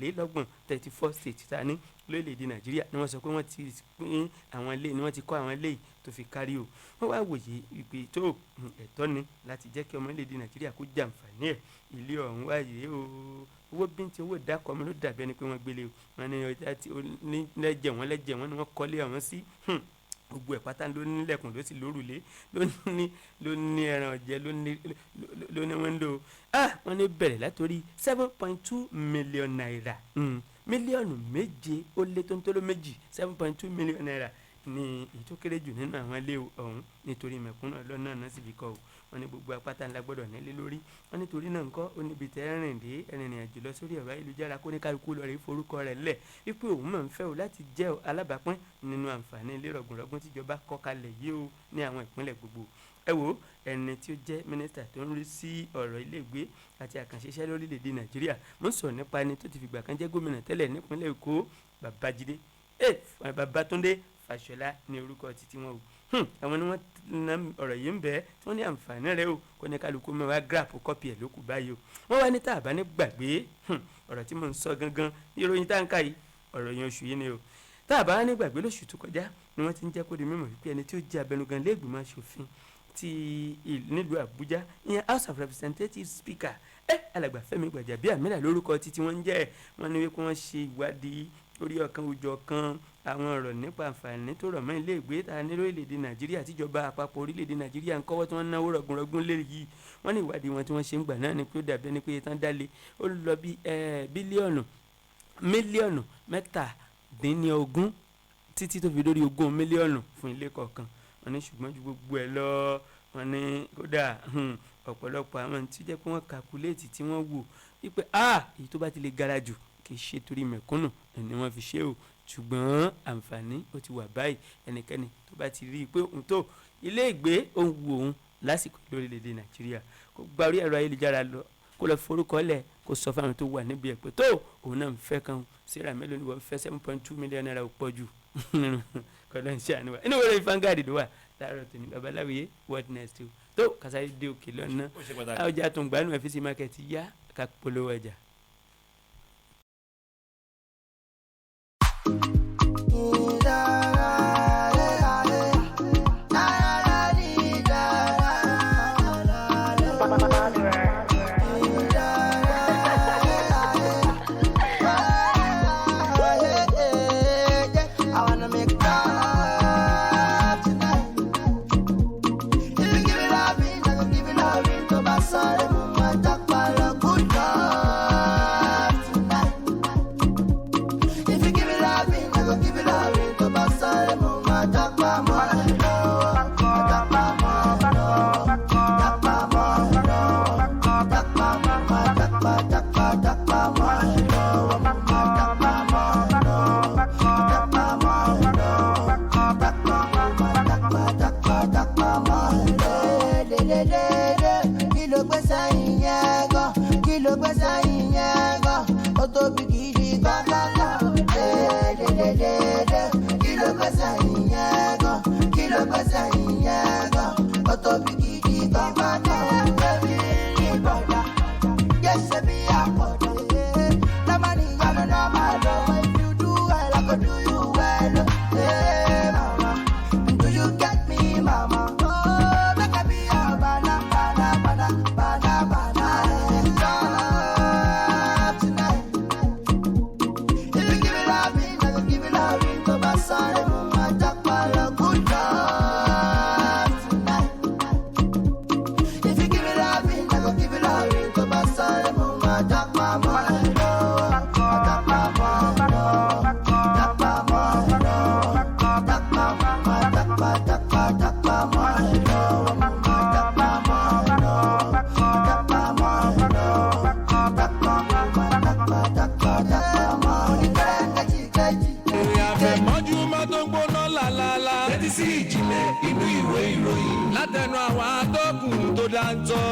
24, 34 states tá a ní lórílẹ̀-èdè Nàìjíríà ni wọ́n sọ pé wọ́n ti pín àwọn ilé, ni wọ́n ti kọ́ àwọn ilé yìí tó fi kárí o. Wọ́n wá wòye ìpè tó ẹ̀tọ́ ni láti jẹ́ kí ọmọ orílẹ̀-èdè Nàìjíríà kó jàǹfààní ẹ̀. Ilé ọ̀hún wáyé o. Owó bíntín, owó ìdákọ̀ọ́mọ ló dàbí ẹni pé wọ́n gbélé o. Wọ́n ní ọjà tí lẹ́jẹ̀ wọ́n, lẹ́jẹ̀ wọ́n ni wọ́n kọ́lé àwọn sí. Gbogbo ẹ̀ pátá ló nílẹ̀kùn, ló sì lórùlé, ló ní ẹran ọ̀jẹ̀, ló ní window. Wọ́n ní bẹ̀rẹ̀ látòrí ₦7.2 million, 7.2 mílíọ̀nù ₦7.2 million ní èyí tó kéré jù nínú àwọn ilé ọ̀hún. Nítorí mẹ̀kúnnù ọlọ́nà náà sì fi kọ́ o. Wọ́n ní gbogbo apáta ńlá gbọ́dọ̀ nílé lórí. Wọ́n nítorí náà ńkọ́, ó níbi tẹ́ rìn dé ẹ̀rìnrìn àjò lọ sórí ẹ̀rọ ayélujára, kó ní kálukú lọ rí forúkọ rẹ̀ lẹ̀ wípé òun máa ń fẹ́ o láti jẹ́ alábàápín nínú àǹfààní ilé rọ̀gùnrọ̀gùn tíjọba kọ́ kalẹ̀ yìí o ní àwọn ìpínlẹ̀ gbogbo. Ẹ wo ẹni tí ó jẹ́ mínísítà tó ń rí sí ọ̀rọ̀ iléègbé àti àkànṣe iṣẹ́ lórílẹ̀‐èdè Nàìjíríà, mo ń sọ̀rọ̀ nípa ẹni tó ti fìgbà kan jẹ́ gómìnà tẹ́lẹ̀ nípínlẹ̀ Èkó, Babájídé Babátúndé Fáṣọlá ní orúkọ títí wọn o. Àwọn ni wọ́n ná ọ̀rọ̀ yìí ń bẹ tí wọ́n ní àǹfààní rẹ o, kò ní kálukú mọ́ wá grab copy ẹ̀ lókù báyìí o. Wọ́n wá ní tá a bá ní gbàgbé ọ̀rọ̀ tí mò ń sọ gangan, ìròyìn tá à ń kà yìí, ọ̀rọ̀ yẹn oṣù yìí ni o. Tá a bá ní gbàgbé, lóṣù tó kọjá ni wọ́n ti ń jẹ́ kó di mímọ̀ wípé ẹni tí ó jẹ́ abẹnugan lẹ́gbìmọ̀ aṣòfin ti nílùú Àbújá, ìyẹn House of Representatives Speaker, alàgbà Fẹ́mi Gbàjàbíàmílà lórúkọ títí wọ́n ń jẹ́. Wọ́n ní wípé wọ́n ṣe ìwádìí lórí ọ̀kan òjọ̀ kan àwọn ọ̀rọ̀ nípa àǹfààní tó rọ̀ mọ́ ilé ìgbé ta ní lórílẹ̀‐èdè Nàìjíríà, tíjọba àpapọ̀ orílẹ̀‐èdè Nàìjíríà ń kọ́wọ́ tí wọ́n náwó rọ̀gùnrọ̀gùn lé yìí. Wọ́n ní ìwádìí wọn tí wọ́n ṣe ń gbà náà ni pé ó dàbí ẹni pé tán dálé ó lọ bí bílíọ̀nù mílíọ̀nù 27 títí tó fi dórí 20 mílíọ̀nù fún ilé kọ̀ọ̀kan. Wọ́n ní ṣùgbọ́n ju gbogbo ẹ̀ lọ, wọ́n ní kódà ọ̀pọ̀lọpọ̀ àwọn tí ó jẹ́ pé wọ́n calculate tí wọ́n wò wípé èyí tó bá ti lè gara jù, kì í ṣe torí mẹ̀kúnnù ni wọ́n fi ṣe o. Ṣùgbọ́n àǹfààní ó ti wà báyìí, ẹnikẹ́ni tó bá ti rí i pé òun tó ilé ìgbé òun wù òun lásìkò lórílẹ̀‐èdè Nàìjíríà, kó gba orí ẹ̀rọ ayélujára lọ, kó lọ forúkọ lẹ̀, kó sọ fáwọn tó wà níbi ẹ̀ pé tó òun náà ń fẹ́ kan. Síra mélòó ni wọ́n fẹ́? ₦7.2 million ò pọ̀ jù kọ́lọ́ ń ṣe àníwá. Inú wẹ́rẹ́ Vanguard ló wà láàárọ̀ tòní. Babaláwìyé, what next o? Tó kásáré dé òkè lọ́nà ọjà tó ń gbanú FCC market yá ká polówó ọjà.
I wanna make love tonight. If you give me loving, I go give you loving. Tó bá sáré, mo máa jápa lọ. Good love tonight. If you give me loving, I go give you loving. Tó bá sáré, mo máa jápa mọ́ ẹ lọ́wọ́. Jápa mọ́ ẹ lọ́wọ́. Jápa mọ́ ẹ lọ́wọ́. Jápa mọ́, máa jápa, jápa, jápa mọ́ ẹ lọ́wọ́. Mo máa jápa mọ́ ẹ lọ́wọ́. Jápa mọ́ ẹ lọ́wọ́. Jápa mọ́, máa jápa, jápa, jápa mọ́ ẹ lọ́wọ́. Dédédédé, kí ló gbé sẹ́yìn yẹn gan? Kí ló gbé sẹ́yìn yẹn gan? Ó tóbi gidi gbàgbàgbà. Dédédédé, kí ló gbé sẹ́yìn yẹn gan? Kí ló gbé sẹ́yìn yẹn gan? Ó tóbi gidi gbàgbàgbà. Baby, ní bọ̀dà, yẹ́sẹ̀ bí àpọ̀dà. Normally, I don't know my love. If you do well, I go do you well. Hey, mama, do you get me, mama? Oh, make I be your banana, banana, banana, banana. Love tonight. If you give me loving, I go give you loving. Tó bá sáré, mo máa jápa lọ. Good love tonight. If you give me loving, I go give you loving. Tó bá sáré, mo máa jápa mọ́ ẹ lọ́wọ́. Jápa mọ́ ẹ lọ́wọ́. Jápa mọ́ ẹ lọ́wọ́. Jápa mọ́, máa jápa, jápa, jápa mọ́ ẹ lọ́wọ́. Mo máa jápa mọ́ ẹ lọ́wọ́. Jápa mọ́ ẹ lọ́wọ́. Jápa mọ́, máa jápa, jápa, jápa mọ́ ẹ lọ́wọ́. Kẹ́jì, kẹ́jì.
Àfẹ̀mọ́júmọ́ tó ń gbóná lálálá.
Tẹ́tí sí ìjìnlẹ̀ inú ìwé ìròyìn.
Látẹnu àwọn atọ́kùn tó dáńtọ́.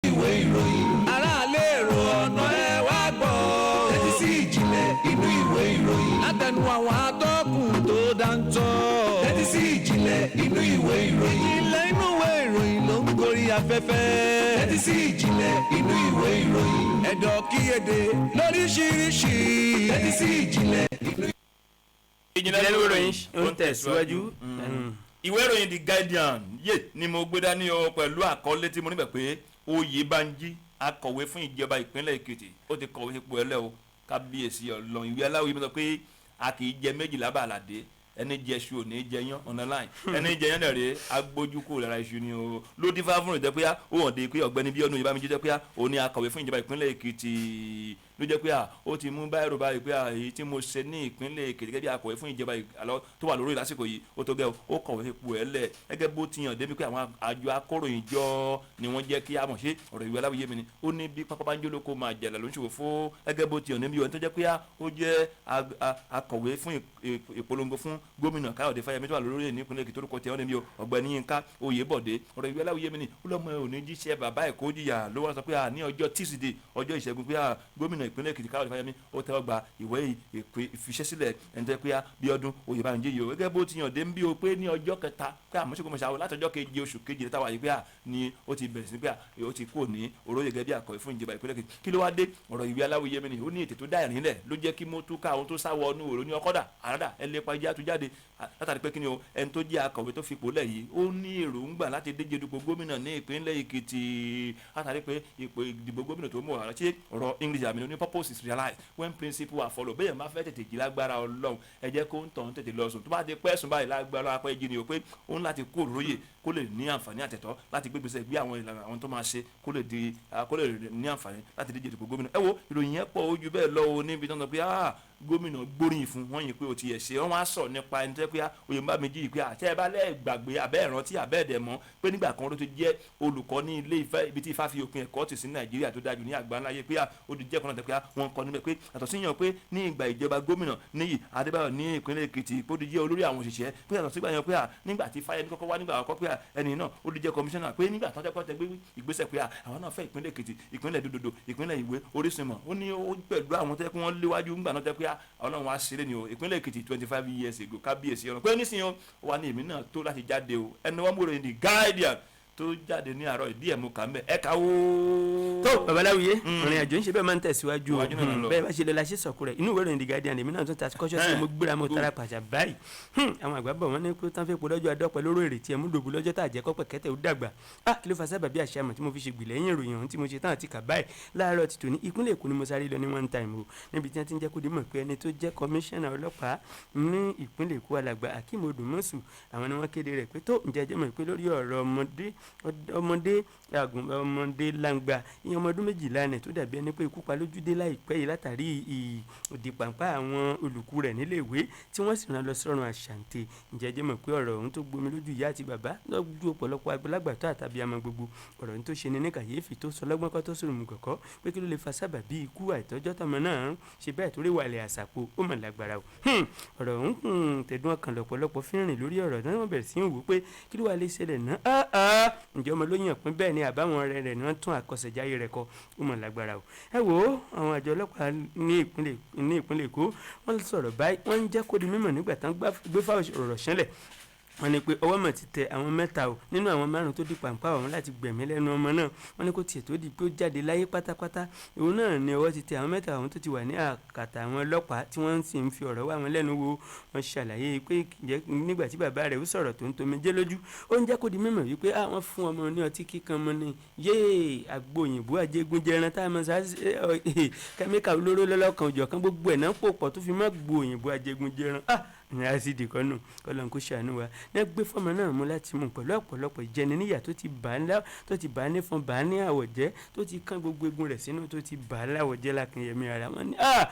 Ìwé ìròyìn.
Aráàlú, èrò ọ̀nà, ẹ wá gbọ́.
Tẹ́tí sí ìjìnlẹ̀ inú ìwé ìròyìn.
Látẹnu àwọn atọ́kùn tó dáńtọ́.
Tẹ́tí sí ìjìnlẹ̀ inú ìwé ìròyìn.
Ìjìnlẹ̀ inú ìwé ìròyìn ló ń gorí afẹ́fẹ́.
Tẹ́tí sí ìjìnlẹ̀ inú ìwé ìròyìn.
Ẹ̀dọ̀ kíyèdè lóríṣiríṣi.
Tẹ́tí sí ìjìnlẹ̀ inú
Ìjìnlẹ̀ ìròyìn ó ń tẹ̀síwájú.
Ìwé ìròyìn The Guardian yé ni mo gbé dání o, pẹ̀lú àkọlé tí mo níbẹ̀ pé Oyèbánjí. Akọ̀wé fún ìjọba ìpínlẹ̀ Èkìtì ó ti kọ̀wé ipò ẹlẹ́ o. Kábíyèsí Ọlọ́run, ìwé aláwọ̀ yìí sọ pé a kì í jẹ méjìlá bàlàdé, ẹni jẹ iṣu ò ní jẹ yán ọ̀nà láì, ẹni jẹ yán dẹ̀rẹ̀ agbójú kò lára iṣu ni o. Ló dífá fún ìjẹ́ pé ó hàn dé pé ọ̀gbẹ́ni Bíọ́dún Oyèbámijí jẹ́ pé òun ni akọ̀wé fún ìjọba ìpínlẹ̀ Èkìtì, ló jẹ́ pé ó ti mú báyìí báyìí pé èyí tí mo ṣe ní ìpínlẹ̀ Èkìtì gẹ́gẹ́ bí akọ̀wé fún ìjọba àlọ́ tó wà lórí lásìkò yìí, ó tó gẹ́ ó kọ̀wé ipò ẹ̀ lẹ̀ gẹ́gẹ́ bó ti hàn débi pé àwọn àjọ akọ̀ròyìn jọ ni wọ́n jẹ́ kí a mọ̀ ṣe ọ̀rọ̀ ìwé aláwòye mi ni. Ó ní bí pápá bá ń jólókó máa jẹ̀lẹ̀ ló ń ṣòwò fún gẹ́gẹ́ bó ti hàn níbi ọ̀hún tó jẹ́ pé ó jẹ́ akọ̀wé fún ìpolongo fún gómìnà Káyọ̀dé Fáyẹmí tó wà lórí ní ìpínlẹ̀ Èkìtì, orúkọ tiẹ̀ wọ́n ní mi o, ọ̀gbẹ́ni Yínká Oyèbọ̀dé. Ọ̀rọ̀ ìwé aláwòye mi ni ó lọ́mọ òní jíṣẹ́ bàbá ẹ̀ kó jìyà ló wá sọ pé ní ọjọ́ Tísídẹ̀ẹ́, ọjọ́ Ìṣẹ́gun, pé gómìnà ìpínlẹ̀ Èkìtì Káyọ̀dé Fáyẹmí ó tẹ́wọ́ gba ìwé ìfiṣẹ́sílẹ̀ ẹni tó yẹ pé Bíọ́dún Oyèbámijí yìí o, gẹ́gẹ́ bó ti yàn dé ń bí o pé ní ọjọ́ kẹta pé àmọ́ ṣùgbọ́n ṣàwọ́ láti ọjọ́ keje oṣù keje táwa yìí pé ni ó ti bẹ̀rẹ̀ sí pé ó ti kúrò ní oróyè gẹ́gẹ́ bí akọ̀wé fún ìjọba ìpínlẹ̀ Èkìtì. Kí ló wá dé? Ọ̀rọ̀ ìwé aláwòye mi ni ó ní ètè tó dá ìrìn lẹ̀ ló jẹ́ kí mo tú ká àwọn tó sá wọnú òrò ní ọkọ́dà àràdà ẹ lépa ẹjẹ́ àtújáde látàrí pé kí ni o, ẹni tó jẹ́ akọ̀wé tó fipò lẹ̀ yìí ó ní èròǹgbà láti díje dupò gómìnà ní ìpínlẹ̀ Èkìtì, látàrí pé ipò ìdìbò gómìnà tó mú ọ̀rọ̀ ṣé ọ̀rọ̀ English àmì ní purpose is realized when principle are followed. Bẹ́ẹ̀ máa fẹ́ tètè jí lágbára Ọlọ́run, ẹ jẹ́ kó ń tàn tètè lọ sùn, tó bá ti pẹ́ sùn báyìí lágbára apẹ́ jí ni o, pé ó ń láti kó òróyè kó lè ní àǹfààní àtẹ̀tọ́ láti gbégbèsè gbé àwọn ìlànà àwọn tó máa ṣe kó lè di kó lè ní àǹfààní láti díje dupò gómìnà. Ẹ wo ìròyìn yẹn pọ̀ ojú bẹ́ẹ̀ lọ o, níbi tó ń sọ pé gómìnà gbóríyìn fún wọn yìí pé o ti ẹ̀ ṣe. Wọ́n wá sọ nípa ẹni tó yẹ pé Oyèbámijí yìí pé àtẹ ẹ bá lẹ́ẹ̀ gbàgbé abẹ́ ìrántí abẹ́ ẹ̀dẹ̀ mọ́ pé nígbà kan ló ti jẹ́ olùkọ́ ní ilé Ifẹ̀ ibi tí Ifá fi òpin ẹ̀kọ́ tì sí Nàìjíríà tó dájú ní àgbáńlá yé pé ó di jẹ́ kan náà tẹ́ pé wọ́n kọ́ níbẹ̀ pé yàtọ̀ síyàn pé ní ìgbà ìjọba gómìnà Níyì Adébáyọ̀ ní ìpínlẹ̀ Èkìtì pé ó di jẹ́ olórí àwọn òṣìṣẹ́, pé yàtọ̀ sígbà yẹn pé nígbà tí Fáyẹmí kọ́kọ́ wá nígbà àkọ́kọ́ pé ẹni náà ó di jẹ́ kọmíṣánná, pé nígbà tó tẹ́kọ́ tẹ gbé ìgbésẹ̀ pé àwọn náà fẹ́ ìpínlẹ̀ Èkìtì, ìpínlẹ̀ dòdòdò, ìpínlẹ̀ ìwé orísun mọ̀, ó ní ó pẹ̀lú àwọn tẹ́ pé wọ́n léwájú ńgbà náà tẹ́ pé Ọlọ́run wá ṣeré ni o ìpínlẹ̀ Èkìtì 25 years ago. Kábíyèsí ọ̀run pé nísìnyí o wà ní èmi náà tó láti jáde o. Ẹni wọ́n múro ní Guardian tó jáde ní àárọ̀ ìdí ẹ̀ mú kà ń bẹ̀ ẹ̀ ká wó.
Tó babaláwìyé, ìrìn àjò ń ṣe bẹ́ẹ̀ máa ń tẹ̀síwájú o,
Iwájú náà lọ.
bẹ́ẹ̀ bá ṣe lọ la ṣe sọ̀kú rẹ̀. Inú ìwé ìròyìn The Guardian èmi náà tún ta kọ́ṣọ́ sí mo gbéra mo tara pàṣà báyìí. Àwọn àgbà bọ̀ wọ́n ní pé tán fẹ́ polọ́jọ́ adọ́pẹ́ lóró èrè tí ẹ mú dòbú lọ́jọ́ tá a jẹ́ kọ́pẹ́ kẹ́tẹ́ ó dàgbà. Ah, kí ló fa sábàbí àṣà àmọ̀ tí mo fi ṣe gbìlẹ́yìn ìròyìn ọ̀hún tí mo ṣe tán àti kà báyìí láàárọ̀ ti tòní? Ìpínlẹ̀ Èkó ni mo sáré lọ ní one time o, níbi tí wọ́n ti ń jẹ́ kó di mọ̀ pé ẹni tó jẹ́ kọmíṣánná ọlọ́pàá ní ìpínlẹ̀ Èkó, alàgbà Akeem Odumosu, àwọn ni wọ́n kéde rẹ̀ pé tó ǹjẹ́ jẹ́ mọ̀ pé lórí ọ̀rọ̀ ọmọdé ọmọdé àgùn ọmọdé langba ìyẹn ọmọ ọdún 12 ní tó dàbí ẹni pé ikú pa lójúdé láìpẹ́ yìí látàrí ìdìpàǹpá àwọn olùkú rẹ̀ níléèwé tí wọ́n sì rán lọ sọ́run àṣàǹtẹ̀. Ǹjẹ́ jẹ́ mọ̀ pé ọ̀rọ̀ ọ̀hún tó gbomi lójú ìyá àti bàbá lójú ọ̀pọ̀lọpọ̀ àgbàlagbà tó àtàbí àmọ́ gbogbo ọ̀rọ̀ ọ̀hún tó ṣe ni ní kàyéfì tó sọ lọ́gbọ́n kọ́ tó sọ̀rọ̀ mùgọ̀kọ́ pé kí ló lè fa sábàbí ikú àìtọ́jọ́ tọmọ náà ń ṣe bẹ́ẹ̀ torí wàlẹ̀ àṣàpò ó mọ̀ lágbára o. Ọ̀rọ̀ ọ̀hún tẹ̀dùn ọkàn lọ́pọ̀lọpọ̀ fi ń rìn lórí ọ̀rọ̀ náà, wọ́n bẹ̀rẹ̀ sí í wò pé kí ló wà lè ṣẹlẹ̀ náà. Ǹjẹ́ ọmọ ló yàn pín bẹ́ẹ̀ ni àbáwọn ọ̀rẹ́ rẹ̀ ni wọ́n tún àkọsẹ̀jáyé rẹ̀ kọ? Ó mọ̀ lágbára o. Ẹ wo àwọn àjọ ọlọ́pàá ní ìpínlẹ̀ Èkó wọ́n sọ̀rọ̀ báyìí, wọ́n ń jẹ́ kó di mímọ̀ nígbà tán gbé fáwọn ọ̀rọ̀ ṣánlẹ̀, wọ́n ní pé ọwọ́ mọ̀ ti tẹ àwọn mẹ́ta o nínú àwọn márùn tó di pàǹpá ọ̀hún láti gbẹ̀mí lẹ́nu ọmọ náà. Wọ́n ní kó tiẹ̀ tó di pé ó jáde láyé pátápátá, òun náà ni ọwọ́ ti tẹ àwọn mẹ́ta ọ̀hún tó ti wà ní àkàtà àwọn ọlọ́pàá tí wọ́n sì ń fi ọ̀rọ̀ wá wọn lẹ́nu wò. Wọ́n ṣàlàyé pé nígbà tí bàbá rẹ̀ ó sọ̀rọ̀ tó ń tomijé lójú, ó ń jẹ́ kó di mímọ̀ wípé wọ́n fún ọmọ ní ọtí kíkan mọ́ ni yéè àgbo òyìnbó ajégúnjẹran tá a mọ̀ sá kẹ́míkà olóró lọ́lọ́kan òjọ̀kan gbogbo ẹ̀ náà pò pọ̀ tó fi mọ́ gbo òyìnbó ajégúnjẹran ní ásídì kan nù. Kọlọ́n kó ṣàánú wa. Ní gbé fọmọ náà mú láti mú pẹ̀lú ọ̀pọ̀lọpọ̀ ìjẹni níyà tó ti bà á ńlá, tó ti bà á nífọn, bà á ní àwọ̀ jẹ́, tó ti kán gbogbo egun rẹ̀ sínú, tó ti bà á láwọ̀ jẹ́ lákìnyẹmí ara wọn ni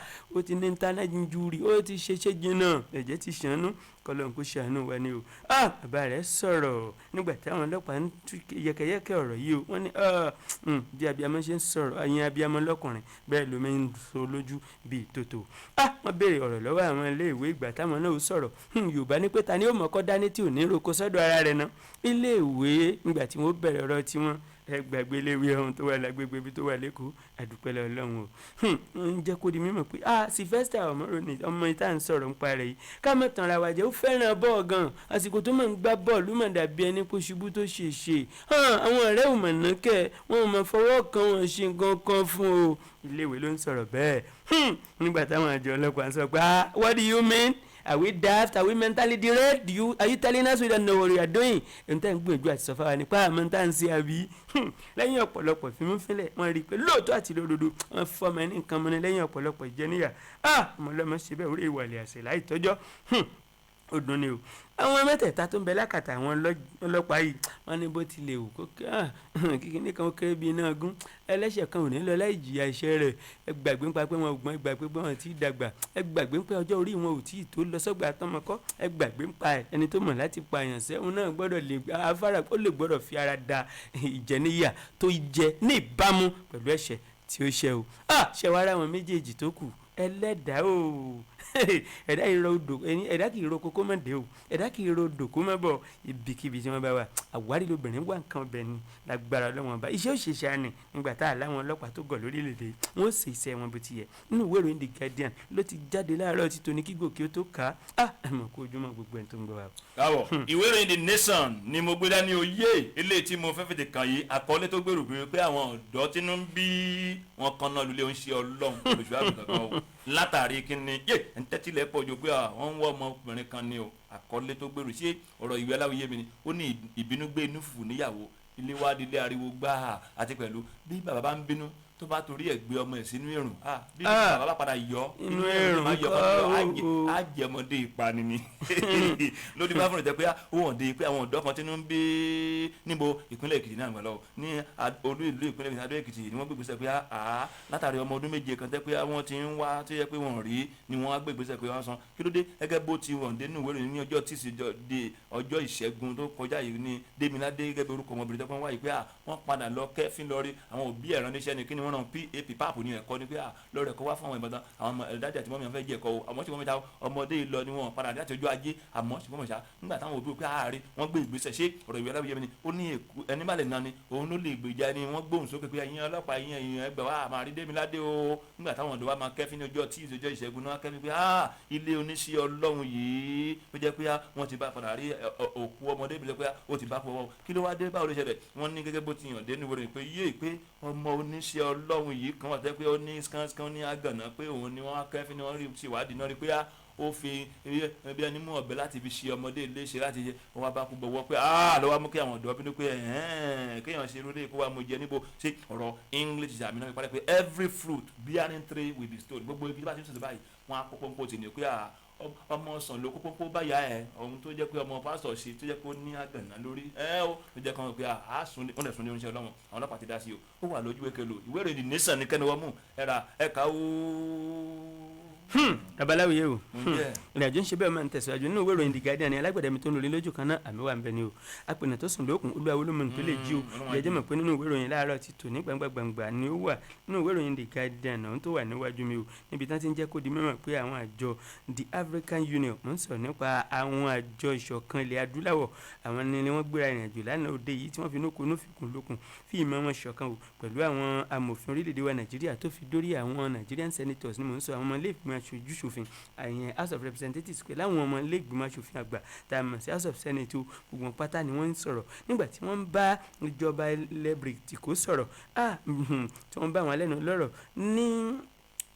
ó ti ní ntánà injúri, ó ti ṣe ṣe jìnnà, ẹ̀jẹ̀ ti ṣàánú. Kọlọ́n kó ṣàánú wa ni o. Bàbá rẹ̀ sọ̀rọ̀ nígbà táwọn ọlọ́pàá ń tú yẹkẹyẹkẹ ọ̀rọ̀ yìí o. Wọ́n ní bí abiyamọ ṣe ń sọ̀rọ̀ ẹ̀yin abiyamọ lọ́kùnrin bẹ́ẹ̀ lómi ń so lójú bíi tòtò. Wọ́n béèrè ọ̀rọ̀ lọ́wọ́ àwọn iléèwé ìgbà táwọn náà sọ̀rọ̀. Yorùbá ní pé ta ni ó mọ̀ọ́kọ́ dání tí ò ní roko sọ́dọ̀ ara rẹ̀ ná. Iléèwé nígbà tí wọ́n bẹ̀rẹ̀ ọ̀rọ̀ tiwọn, ẹ gbàgbé iléèwé ọ̀hún tó wà lágbègbè ibi tó wà lẹ́kọ̀ọ́, àdúpẹ́lẹ̀ Ọlọ́run o. Ń jẹ́ kó di mímọ̀ pé Sylvester Ọmọròní ọmọ ìta ń sọ̀rọ̀ ń parẹ́ yìí, ká má tanra wa jẹ́, ó fẹ́ràn bọ́ọ̀ gan. Àsìkò tó máa ń gbá bọ́ọ̀lù mà dàbí ẹni kó ṣubú tó ṣe ṣe. Àwọn ọ̀rẹ́ ò mọ̀ ná kẹ́ wọn ò mọ̀ fọwọ́ kan wọn ṣe nǹkan kan fún o. Iléèwé ló ń sọ̀rọ̀ bẹ́ẹ̀ nígbà táwọn àjọ ọlọ́pàá sọ pé what do you mean? Are we daft? Are we mentally derailed? Are you telling us we don't know what we are doing? N tẹ́ ń gbìyànjú àti sọ fáwa nípa àmọ́ tá à ń ṣe àbí. Lẹ́yìn ọ̀pọ̀lọpọ̀ fímúfínlẹ̀, wọ́n rí i pé lóòótọ́ àti lódodo wọ́n fọmọ ẹni nǹkan mọ́ni lẹ́yìn ọ̀pọ̀lọpọ̀ ìjẹníyà. Ọmọlọ́mọ ṣe bẹ́ẹ̀ orí ìwàlẹ̀ àṣẹ láì tọ́jọ́. Ó dùn ni o. Àwọn mẹ́tẹ̀ẹ̀ta tó ń bẹ lákàtà àwọn ọlọ́pàá yìí, wọ́n ní bó tilẹ̀ wù kó kíkiní kan ó kéré bíi iná gún, ẹlẹ́ṣẹ̀ kan ò ní lọ láì jìyà iṣẹ́ rẹ̀. Ẹ gbàgbé nípa pé wọn ò gbọ́n, ẹ gbàgbé pé wọn ò tí ì dàgbà, ẹ gbàgbé pé ọjọ́ orí wọn ò tí ì tó lọ sọ́gbà tọmọkọ́, ẹ gbàgbé nípa ẹni tó mọ̀ láti pààyàn sẹ́hun náà gbọ́dọ̀ lè afárá, ó lè gbọ́dọ̀ fi ara da ìjẹníyà tó jẹ ní ìbámu pẹ̀lú ẹ̀ṣẹ̀ tí ó ṣẹ̀ o. Ṣe wàá rà wọn méjèèjì tó kù, ẹlẹ́dàá o, ẹ̀dá ìrọ̀ odò, ẹ̀dá kì í ro kókó mọ̀ dé o, ẹ̀dá kì í ro odò kó mọ̀ bọ̀. Ibikíbi tí wọ́n bá wà, àwárí lobìnrin wà nǹkan ọbẹ̀ ni lágbára Ọlọ́wọ́n bá iṣẹ́ òṣèṣe àní. Nígbà tá a láwọn ọlọ́pàá tó gọ̀ lórílẹ̀‐èdè, wọ́n sì iṣẹ́ wọn bó ti yẹ. Nínú ìwé ìròyìn The Guardian ló ti jáde láàárọ̀ tí tòní kí gòkè ó tó kà á. Mọ̀ kó ojúmọ́ gbogbo ẹ̀ tó ń gbọ́ wa.
Káwọ̀, ìwé ìròyìn The Nation ni mo gbé dání. Oyè eléyìí tí mo fẹ́ fètè kàn yìí, àkọlé tó gbèrú pé àwọn ọ̀dọ́ tínú ń bí wọn kan náà lulẹ̀ ń ṣe Ọlọ́run olùṣọ́ àgùntàn kan o, látàrí kíni yé ń tẹ́tílẹ̀ pọ̀ jù pé wọ́n ń wọ́ ọmọkùnrin kan ni o. Àkọlé tó gbèrú sí ọ̀rọ̀ ìwé aláwìyé mi ni ó ní ìbínú gbé inú fùfù níyàwó ilé wá dilé ariwo gbáà, àti pẹ̀lú bí bàbá bá ń bínú tó bá torí ẹ̀ gbé ọmọ ẹ̀ sínú ẹ̀rùn, bí bàbá bá padà yọ
inú ẹ̀rùn kọ́
á jẹ ọmọdé ìpani ni lórí bá fúnra jẹ pé ó wọ̀n de pé àwọn ọ̀dọ́ kan tínú ń bí níbo ìpínlẹ̀ Èkìtì náà gbọ́dọ̀ ní olú ìlú ìpínlẹ̀ Èkìtì, Adó Èkìtì ni wọ́n gbé ìgbésẹ̀ pé látàrí ọmọ ọdún 7 kan tẹ́ pé wọ́n ti ń wá tó yẹ pé wọ́n rí ni wọ́n á gbé ìgbésẹ̀ pé wọ́n san kí ló dé. Gẹ́gẹ́ bó ti wọ̀n dé nínú ìwé ìròyìn ní ọjọ́ tíṣídẹ̀ẹ́ ọjọ́ Ìṣẹ́gun tó kọjá yìí ní Démiládé gẹ́gẹ́ bí orúkọ ọmọbìnrin tó pọ́n wáyé pé wọ́n padà lọ kẹ́fín lọ rí àwọn òbí ẹ̀rọ níṣẹ́ ni kí ni wọ́n rán pap páàpù ní ẹ̀kọ́ ni pé lọ́rọ̀ ẹ̀kọ́ wá fún àwọn ìbátan àwọn ọmọ ẹ̀dájà tí mọ́mí fẹ́ jẹ́ ẹ̀kọ́ o, àmọ́ tí wọ́n mẹ́ta ọmọdé yìí lọ ni wọ́n padà láti ọjọ́ Ajé. Àmọ́ ṣùgbọ́n mọ̀ṣá nígbà táwọn òbí pé ààrẹ wọ́n gbé ìgbésẹ̀ ṣé ọ̀rọ̀ ìwé aláwìyé mi ni ó ní ẹni má lè nani òun ló lè gbèjà ni wọ́n gbóhùn sókè pé ẹ̀yin ọlọ́pàá, ẹ̀yin ẹ̀yin ẹgbẹ́ wa máa rí Démiládé o. Nígbà táwọn ọ̀dọ́ wa máa kẹ́fín ní ọjọ́ tíìsì ọjọ́ Ìṣẹ́gun náà kẹ́fín pé ilé oníṣẹ́ Ọlọ́run yìí ó jẹ́ pé wọ́n ti bá padà rí òkú ọmọdé bí pé ó ti bá fọwọ́ kí ló wá dé, báwo ló ṣẹlẹ̀. Wọ́n ní gẹ́gẹ́ bó ti yàn dé níwòrán pé yé pé ọmọ oníṣẹ́ Ọlọ́run yìí kan wà tẹ́ pé ó ní skánskan ní àgànná pé òun ni wọ́n kẹ́fín ni wọ́n rí ṣèwádìí náà rí pé ó fi bí ẹni mú ọ̀bẹ láti fi ṣe ọmọdé léṣe láti ṣe wọn bá kú bọ̀wọ́ pé lọ́wọ́ mú kí àwọn ọ̀dọ́ bínú pé kéèyàn ṣe irú kó wá mo jẹ níbo ṣé ọ̀rọ̀ English àmì náà fi parí pé every fruit bearing tree will be stoned. Gbogbo ibi tí bá ti ń sọ̀tọ̀ báyìí wọ́n á kó pọ́npọ́n tì ní pé ọmọ ọsàn ló kó pọ́npọ́n báyà ẹ̀ ohun tó jẹ́ pé ọmọ pásítọ̀ ṣe tó jẹ́ pé ó ní àgànná lórí ẹ̀ ó tó jẹ́ kàn pé wọ́n lè sún ní oníṣẹ́ Ọlọ́run. Àwọn ọlọ́pàá ti dá sí o, ó wà lójú ekelo ìwé ìròyìn The Nation ní kẹ́ni wọ́n mú ẹ̀rà ẹ̀ka ó.
Babaláwo o, ìrìnàjò ń ṣe bẹ́ẹ̀ máa ń tẹ̀síwájú nínú ìwé ìròyìn The Guardian ni alágbẹ̀dẹ mi tó ń lórí lójú kan náà àmì wà ń bẹ ni o. Apẹ̀nà tó sùn lókun olúwa ló mọ̀ tó lè jí o. Jẹjẹ́ mọ̀ pé nínú ìwé ìròyìn láàárọ̀ ti tò ní gbangba gbangba ni ó wà nínú ìwé ìròyìn The Guardian ọ̀hún tó wà níwájú mi o, níbi tí wọ́n ti ń jẹ́ kó di mímọ̀ pé àwọn àjọ The African Union, mò ń sọ̀rọ̀ nípa àwọn àjọ ìṣọ̀kan ilẹ̀ adúláwọ̀, àwọn ni wọ́n gbéra ìrìnàjò lánàá òde yìí tí wọ́n fi nókun ní fikùn lókun fi ìmọ̀ wọn ṣọ̀kan o pẹ̀lú àwọn amòfin orílẹ̀-èdè wa Nàìjíríà tó fi dórí àwọn Nigerian senators ni mò ń sọ, àwọn ọmọ ilé ìgbìmọ̀ aṣojú ṣòfin àyẹn House of Representatives pẹ̀lú àwọn ọmọ ilé ìgbìmọ̀ aṣòfin àgbà tá a mọ̀ sí House of Senate o. Gbogbo wọn pátá ni wọ́n ń sọ̀rọ̀ nígbà tí wọ́n ń bá ìjọba ilẹ̀ Bìrìtìkó sọ̀rọ̀, tí wọ́n bá wọn lẹ́nu lọ́rọ̀ ní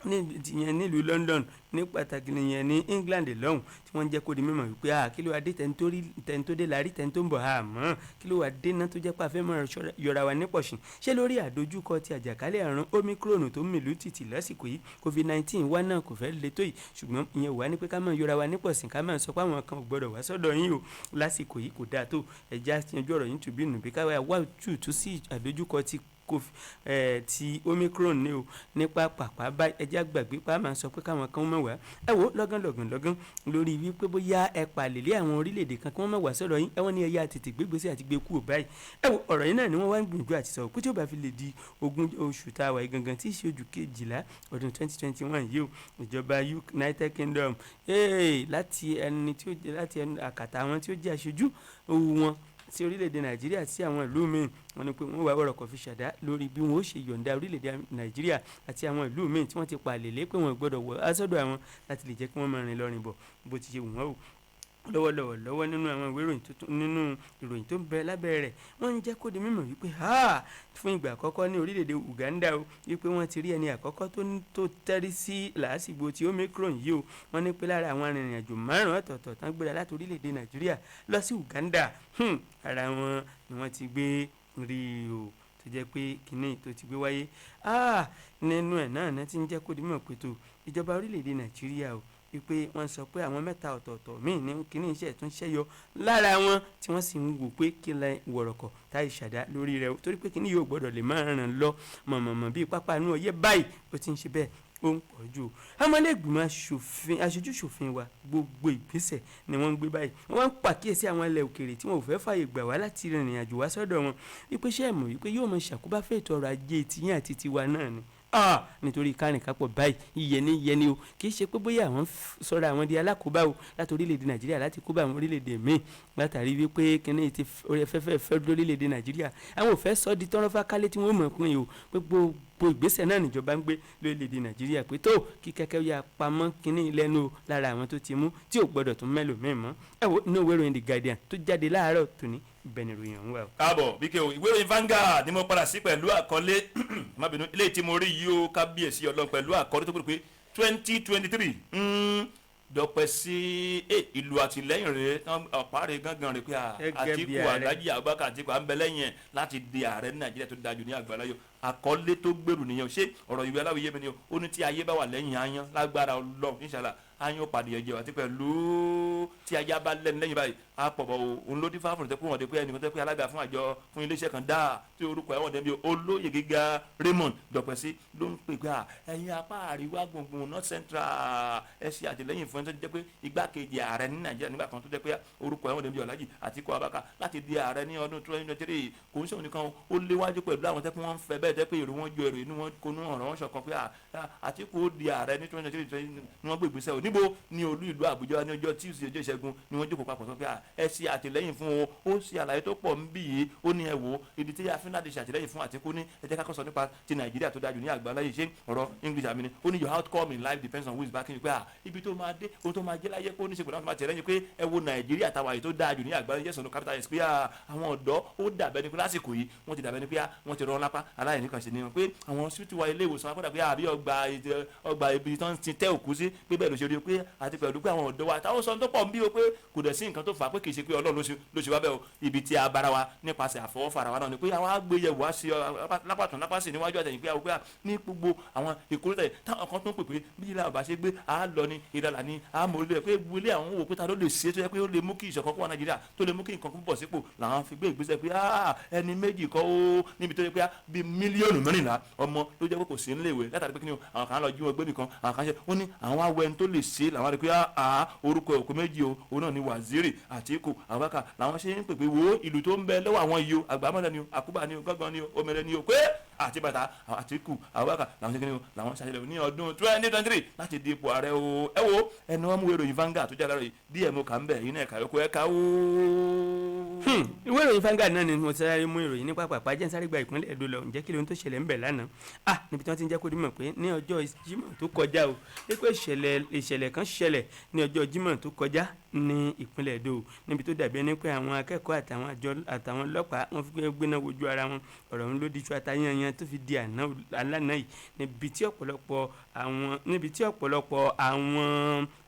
ìyẹn nílùú London, ní pàtàkì nìyẹn ní England lọ́hùn, tí wọ́n ń jẹ́ kó di mímọ̀ wípé kí ló wá dé tẹ́ni tó dé la rí tẹ́ni tó ń bọ̀ àmọ́ kí ló wá dé náà tó jẹ́ pé a fẹ́ mọ̀ yọra wa nípọ̀ṣìn ṣé lórí àdójúkọ ti àjàkálẹ̀ àrùn Omicron tó ń mìlú tìtì lásìkò yìí, COVID-19 wá náà kò fẹ́ le tó yìí, ṣùgbọ́n ìyẹn wà ní pé ká máa yọra wa nípọ̀ṣìn, ká máa sọ pé àwọn kan ò gbọ́dọ̀ wá sọ́dọ̀ yín o lásìkò yìí, kò dáa tó. Ẹja yanjú ọ̀rọ̀ yín tùbí nùbí káwá wá tútù sí àdójúkọ ti ti Omicron ní o nípa pàpà bá ẹjẹ́ àgbàgbé pa máa sọ pé káwọn kan mọ̀ wá. Ẹ wo lọ́gán lọ́gán lọ́gán lórí wípé bóyá ẹ pàlè lé àwọn orílẹ̀-èdè kan kí wọ́n mọ̀ wá sọ̀rọ̀ yín, ẹ wọ́n ní ẹ̀yà tètè gbégbèsè àti gbé kúrò báyìí. Ẹ wo ọ̀rọ̀ yín náà ni wọ́n wá ń gbìyànjú àti sọ̀rọ̀ pé tí ó bá fi lè di 20 oṣù tá a wà yìí gangan tí í ṣe oṣù kejìlá ọdún 2021 yìí o, ìjọba United Kingdom láti ẹni tí ó láti àkàtà àwọn tí ó jẹ́ aṣojú wọn sí orílẹ̀-èdè Nàìjíríà sí àwọn ìlú míì, wọ́n ní pé wọ́n wá wọ̀rọ̀ kọ̀ fi ṣàdá lórí bí wọ́n ó ṣe yọ̀ǹda orílẹ̀-èdè Nàìjíríà àti àwọn ìlú míì tí wọ́n ti pàlè lé pé wọ́n gbọ́dọ̀ wọ asọ́dọ̀ àwọn láti lè jẹ́ kí wọ́n máa rìn lọ́rìn bọ̀ bó ti ṣe wù wọ́n o. Lọ́wọ́lọ́wọ́ lọ́wọ́ nínú àwọn ìwé ìròyìn tuntun, nínú ìròyìn tó ń bẹ lábẹ́ rẹ̀, wọ́n ń jẹ́ kó di mímọ̀ wípé fún ìgbà àkọ́kọ́ ní orílẹ̀-èdè Uganda o, wípé wọ́n ti rí ẹni àkọ́kọ́ tó tẹ́rí sí làásìgbò tí Omicron yìí o. Wọ́n ní pé lára àwọn arìnrìn-àjò márùn-ún ọ̀tọ̀ọ̀tọ̀ tán gbéra láti orílẹ̀-èdè Nàìjíríà lọ sí Uganda, ara wọn ni wọ́n ti gbé rí o, tó jẹ́ pé kínní tó ti gbé wáyé nínú ẹ̀ náà náà ti ń jẹ́ kó di mímọ̀ pé tó ìjọba orílẹ̀-èdè Nàìjíríà o, wípé wọ́n sọ pé àwọn mẹ́ta ọ̀tọ̀ọ̀tọ̀ míì ní kínní iṣẹ́ tún ṣẹ́yọ lára wọn, tí wọ́n sì ń wò pé kí lẹ wọ̀rọ̀kọ̀ táì ṣàdá lórí rẹ̀ o, torí pé kínní yóò gbọ́dọ̀ lè máa ràn lọ mọ̀mọ̀mọ̀ bíi pápá inú ọyẹ́ báyìí. Ó ti ń ṣe bẹ́ẹ̀, ó ń pọ̀ jù o. Amọ̀lẹ́gbìmọ̀ aṣòfin, aṣojú ṣòfin wa, gbogbo ìgbésẹ̀ ni wọ́n ń gbé báyìí. Wọ́n wá ń pàkíyèsí àwọn ilẹ̀ òkèèrè tí wọn ò fẹ́ fààyè gbà wá láti rìnrìn àjò wá sọ́dọ̀ wọn wípé ṣé ẹ mọ̀ wípé yóò máa ṣàkóbá fún ètò ọrọ̀ ajé tiyín àti tiwa náà ni, nítorí kárìnkápọ̀ báyìí yẹni yẹni o. Kì í ṣe pé bóyá àwọn sọ̀rọ̀ àwọn di alákòóbá o láti orílẹ̀-èdè Nàìjíríà láti kóbá àwọn orílẹ̀-èdè míì, látàrí wípé kíní ti orí afẹ́fẹ́ fẹ́ lórílẹ̀-èdè Nàìjíríà, àwọn ò fẹ́ sọ di tọ́rọ́ fákálẹ̀ tí wọ́n mọ̀ pín o, pé gbogbo ìgbésẹ̀ náà níjọba ń gbé lórílẹ̀-èdè Nàìjíríà pé tó kí kẹ́kẹ́ yà pamọ́ kíní lẹ́nu o lára àwọn tó ti mú tí ò gbọ́dọ̀ tún mẹ́lòmíì mọ́. Ẹ wo inú ìwé ìròyìn The Guardian tó jáde láàárọ̀ tòní, ibẹ̀ ni ìròyìn ọ̀hún wà o.
Káàbọ̀ bíkẹ́ o. Ìwé ìròyìn Vanguard ni mo padà sí pẹ̀lú àkọlé, má bínú, ilé tí mo rí yìí o, kábíyèsí Ọlọ́run, pẹ̀lú àkọlé tó pé 2023 dọ̀pẹ́ sí ìlú àtìlẹ́yìn rẹ̀ ọ̀pá rẹ̀ gángan rẹ̀ pé
Gẹ́gẹ́ bí
Àtíkù
ààrẹ.
Alhaji Abubakar Àtíkù à ń bẹ lẹ́yìn ẹ̀ láti di ààrẹ ní Nàìjíríà tó dájú ní àgbáláyò. Àkọlé tó gbèrú nìyẹn o. Ṣé ọ̀rọ̀ ìwé aláwìyé mi ni o? Ó ní tí ayé bá wà lẹ́yìn aáyán, lágbára Ọlọ́run, inshallah, aáyán ó padì ẹ̀jẹ̀ àti pẹ̀lú tí ajá bá lẹ́nu lẹ́yìn báyìí á pọ̀ bọ̀ o. Òun ló dín fáfùrù tẹ́ pé wọ́n dé pé ẹnìkan tẹ́ pé alága fún àjọ fún iléeṣẹ́ kan dáa tí orúkọ ẹ̀wọ̀n dẹ́bi olóyè gíga Raymond Dọ̀pẹ́sí ló ń pè pé ẹ̀yin apá àríwá gbùngbùn North Central, ẹ ṣe àtìlẹ́yìn fún ẹni tó jẹ́ pé igbákejì ààrẹ ní Nàìjíríà nígbà kan tó jẹ́ pé orúkọ ẹ̀wọ̀n dẹ́bi Alhaji Àtíkù Abubakar láti di ààrẹ ní ọdún 2023. Kò ń ṣòwò nìkan o, ó léwájú pẹ̀lú àwọn tẹ́ pé wọ́n ń fẹ́ bẹ́ẹ̀ tẹ́ pé èrò wọn ju èrò inú wọn konú ọ̀rọ̀ wọn ṣọ̀kan pé Àtíkù ó di ààrẹ ní 2023 ni wọ́n gbé ìgbésẹ̀ o. Níbo ní olú ìlú Àbújá ní ọjọ́ Tuesday, ọjọ́ Ìṣẹ́gun, ni wọ́n jókòó papọ̀ sọ pé ẹ ṣe àtìlẹ́yìn fún o. Ó ṣe àlàyé tó pọ̀ ń bì yìí. Ó ní ẹ wò ó, ìdí tí a fi ń láti ṣàtìlẹ́yìn fún Àtíkù ní ẹ jẹ́ ká kọ́ sọ nípa ti Nàìjíríà tó dájú ní àgbáláyé. Ṣé ọ̀rọ̀ English àmì ni? Ó ní your outcome in life depends on who is backing you, pé ibi tó máa dé, ohun tó máa jẹ́ láyé, kó ní ṣe pẹ̀lú àwọn tó máa tẹ̀lé yín, pé ẹ wo Nàìjíríà táwa yìí tó dáa jù ní àgbáláyé, yes no capital S, pé àwọn ọ̀dọ́ ó dàbẹ́ ni pé lásìkò yìí wọ́n ti dàbẹ́ ni pé wọ́n ti rán lápá aláìní kan ṣe ni wọn, pé àwọn hospital wa, ilé ìwòsàn akọ́dà, pé àbí ọgbà ibi tó ń ti tẹ́ òkú sí, pé bẹ́ẹ̀ ló ṣe rí o, pé àti pẹ̀lú pé àwọn ọ̀dọ́ wa táwọn sọ tó pọ̀ ń bí o, pé kò dẹ̀ sí nǹkan tó fà á, pé kì í ṣe pé Ọlọ́run ló ṣe wá bẹ́ẹ̀ o. Ibi tí a bára wa nípasẹ̀ àfọwọ́fara wa náà ni pé àwọn agbéyẹ̀wò á ṣe lápàtàn lápàsì níwájú àtẹ̀yìn, pé àwọn pé ní gbogbo àwọn ìkórìtà yìí táwọn kan tó ń pè pé bí ilé àbá ṣe gbé a lọ ní ìdàlà ní àmọ́ pé ilé àwọn wò pé ta ló lè ṣe tó yẹ pé ó lè mú kí ìṣọ̀kan kó wà Nàìjíríà, tó lè mú kí nǹkan kó bọ̀ sípò, làwọn fi gbé ìgbésẹ̀ pé ẹni méjì kọ́ ó níbi tó yẹ pé bíi 14 mílíọ̀nù ọmọ ló jẹ́ pé kò sí níléèwé látàrí pé kí ni o, àwọn kan lọ jí wọn gbé nìkan, àwọn kan ṣe. Ó ní àwọn awọ ẹni tó lè ṣe làwọn rí pé orúkọ òkú méjì o, òun náà ni Waziri Àtíkù Abubakar. Làwọn ṣe ń pè pé wo ìlú tó ń bẹ lọ́wọ́ àwọn yìí o, àgbàmọ́lẹ̀ ni o, àkúbà ni o, gángan ni o, omele ni o, pé àti bàtà Àtíkù Abubakar làwọn ṣe kí ni o, làwọn ṣàṣẹlẹ̀ ní ọdún 2023 láti di ipò ààrẹ o. Ẹ wo ẹnu wọn mú ìròyìn Vanguard tó jáde láàárọ̀ yìí díẹ̀, mo kà ń bẹ̀ yín náà, ẹ̀ka yòókù ẹ̀ka o.
Ìwé ìròyìn Vanguard náà ni mo sáré mú ìròyìn ní pápá jẹ́ ń sáré gba ìpínlẹ̀ Ẹdó lọ. Ǹjẹ́ kí lóhun tó ṣẹlẹ̀ ń bẹ̀ lánàá? Níbi tí wọ́n ti ń jẹ́ kó dimọ̀ pé ní ọjọ́ Jímọ̀ tó kọjá o, pé ìṣẹ̀lẹ̀ kan ṣẹlẹ̀ ní ọjọ́ Jímọ̀ tó kọjá ní ìpínlẹ̀ Ẹdó, níbi tó dàbí ẹni pé àwọn akẹ́kọ̀ọ́ àtàwọn àjọ àtàwọn ọlọ́pàá wọ́n fi gbéná wojú ara wọn. Ọ̀rọ̀ ọ̀hún ló di iṣu atayanyan tó fi di àná alánà yìí, níbi tí ọ̀pọ̀lọpọ̀ àwọn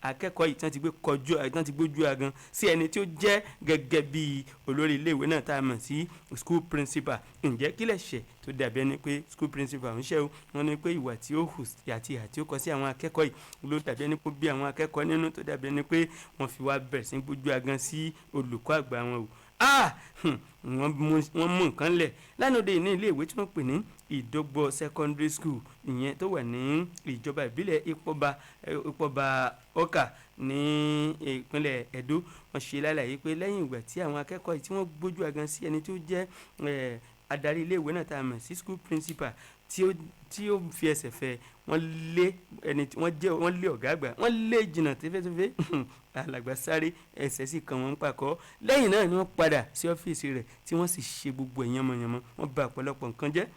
akẹ́kọ̀ọ́ yìí tí wọ́n ti gbé kọjú, tí wọ́n ti gbójú agan sí ẹni tí ó jẹ́ gẹ́gẹ́ bí olórí iléèwé náà tá a mọ̀ sí school principal. Ǹjẹ́ kí lẹ̀ ṣẹ̀ tó dàbí ẹni pé school principal ń ṣe o? Wọ́n ní pé ìwà tí ó hù àti ìhà tí ó kọ sí àwọn akẹ́kọ̀ọ́ yìí ló dàbí ẹni pé bí àwọn akẹ́kọ̀ọ́ nínú, tó dàbí ẹni pé wọ́n fi wá bẹ̀rẹ̀ sí gbójú agan sí olùkọ́ àgbà wọn o. Wọ́n mú nǹkan lẹ̀ lánàá òde ní iléèwé tí wọ́n pè ní Ìdógbò Secondary School, ìyẹn tó wà ní ìjọba ìbílẹ̀ Ìpọ̀ba Ọkà ní ìpínlẹ̀ Ẹdó. Wọ́n ṣe lálàyé pé lẹ́yìn ìgbà tí àwọn akẹ́kọ̀ọ́ yìí tí wọ́n gbójú agan sí ẹni tó jẹ́ adarí iléèwé náà tá a mọ̀ sí school principal, tí ó fi ẹsẹ̀ fẹ́, wọ́n lé ẹni tí wọ́n jẹ́, wọ́n lé ọ̀gá àgbà, wọ́n lé jìnnà tẹ́fẹ́tẹ́fẹ́. Alàgbà sáré, ẹsẹ̀ sì kàn wọ́n pàkọ́. Lẹ́yìn náà ni wọ́n padà sí ọ́fíìsì rẹ̀ tí wọ́n sì ṣe gbogbo ẹ̀ yánmọ́yánmọ́. Wọ́n bà ọ̀pọ̀lọpọ̀ nǹkan jẹ́.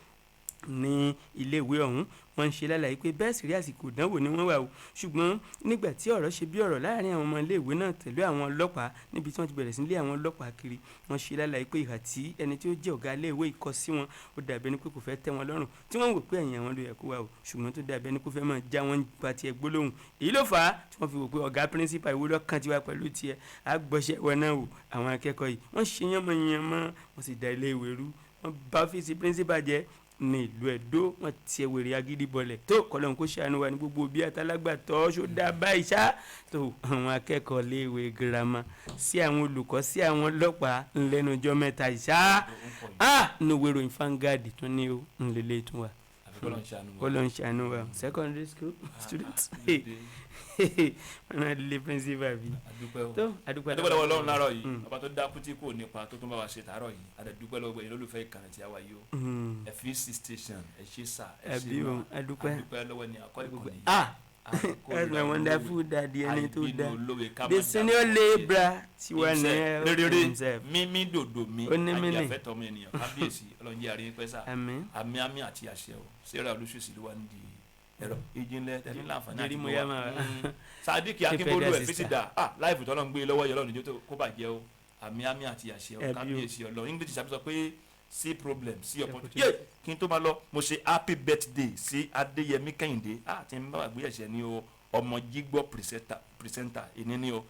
Ní iléèwé ọ̀hún, wọ́n ń ṣe lálàyé pé bẹ́ẹ̀ sì rí, àsìkò ìdánwò ni wọ́n wà o. Ṣùgbọ́n nígbà tí ọ̀rọ̀ ṣe bí ọ̀rọ̀ láàrin àwọn ọmọ iléèwé náà tẹ̀lé àwọn ọlọ́pàá, níbi tí wọ́n ti bẹ̀rẹ̀ sí lé àwọn ọlọ́pàá kiri, wọ́n ṣe lálàyé pé ìhà tí ẹni tí ó jẹ́ ọ̀gá iléèwé yìí kọ sí wọn, ó dàbí ẹni pé kò fẹ́ tẹ́ wọn lọ́rùn, tí wọ́n wò pé ẹ̀yìn àwọn ló yẹ kó wà o, ṣùgbọ́n tó dàbí ẹni pé ó fẹ́ máa já wọn pa tiẹ̀ gbólóhùn. Èyí ló fà á tí wọ́n fi wò pé ọ̀gá principal, ìwúlọ́ kan tiwa pẹ̀lú tiẹ̀ àgbọ̀ṣẹ́ wọn náà wò. Àwọn akẹ́kọ̀ọ́ yìí, wọ́n ṣe yánmọ́yánmọ́, wọ́n sì da iléèwé rú, wọ́n bà ọ́fíìsì principal jẹ́ ní ìlú Ẹdó, wọ́n tiẹ̀ wèrè agídí bọlẹ̀ tó. Kọlọ́n kó ṣàánú wa ní gbogbo bí atalágbàtọ́ ṣó dá báyìí ṣá. Tó àwọn akẹ́kọ̀ọ́ léèwé girama sí àwọn olùkọ́ sí àwọn ọlọ́pàá ńlẹ́nu ọjọ́ 3 ìṣá ní òwe ìròyìn Vanguard tún ní o ńlẹ́lẹ́ tún wà.
Àfi kọ́lọ́n ṣàánú wa.
Kọlọ́n ṣàánú wa. Secondary school students, wọn náà lé principal bí.
Adúpẹ́ o.
Tó adúpẹ́.
Adúpẹ́ lọ́wọ́ Ọlọ́run láàárọ̀ yìí, ọba tó dákú tí kò nípa, tó tún bá wa ṣe tàárọ̀ yìí. Adúpẹ́ lọ́wọ́ ẹ̀yin olólùfẹ́ ìkànnì tí a wà yìí o. FEC station, ẹ ṣé sà, ẹ ṣé
Ẹbí o.
mà.
Adúpẹ́.
Adúpẹ́ lọ́wọ́ ní akọ́ ìkànnì yìí.
That's my wonderful daddy, ẹni tó
Àìbínú
dá
olówe ká má
the senior
dá.
labourer tiwa ní ẹ
Rere
himself.
mímí dòdò mi.
Ó ní mí nì.
Àjàfẹ́tọ̀ ọmọ ènìyàn, kábíyèsí, Ọlọ́run jẹ́ àríyìn pẹ́ sà.
Àmín.
Àmì, àmì àti àṣẹ o. Sarah Olúṣèṣì ló wà nídìí ẹ̀rọ ìjìnlẹ̀ tẹ̀lé láǹfààní àti
Jerry
gbọ́
Moyama.
wa. Sadiq Akínbólú
Federal
ẹ̀ fi sí
sister.
dà ah láìpẹ́ tọ́lọ́ ń gbé lọ́wọ́ yẹ lọ́run ìjọ tó kó bàjẹ́ o. Àmì, àmì àti àṣẹ o.
Ẹbí o.
Kábíyèsí Ọlọ́run. English sàbí sọ pé see problem, see opportunity.
Opportunity.
Yé, kí n tó máa lọ, mo ṣe happy birthday sí Adéyẹmí Kẹ́hìndé. Ah, tí n bá wà gbé ẹ̀ṣẹ̀ ní o, ọmọ jígbọ́ presenter ìní ní o.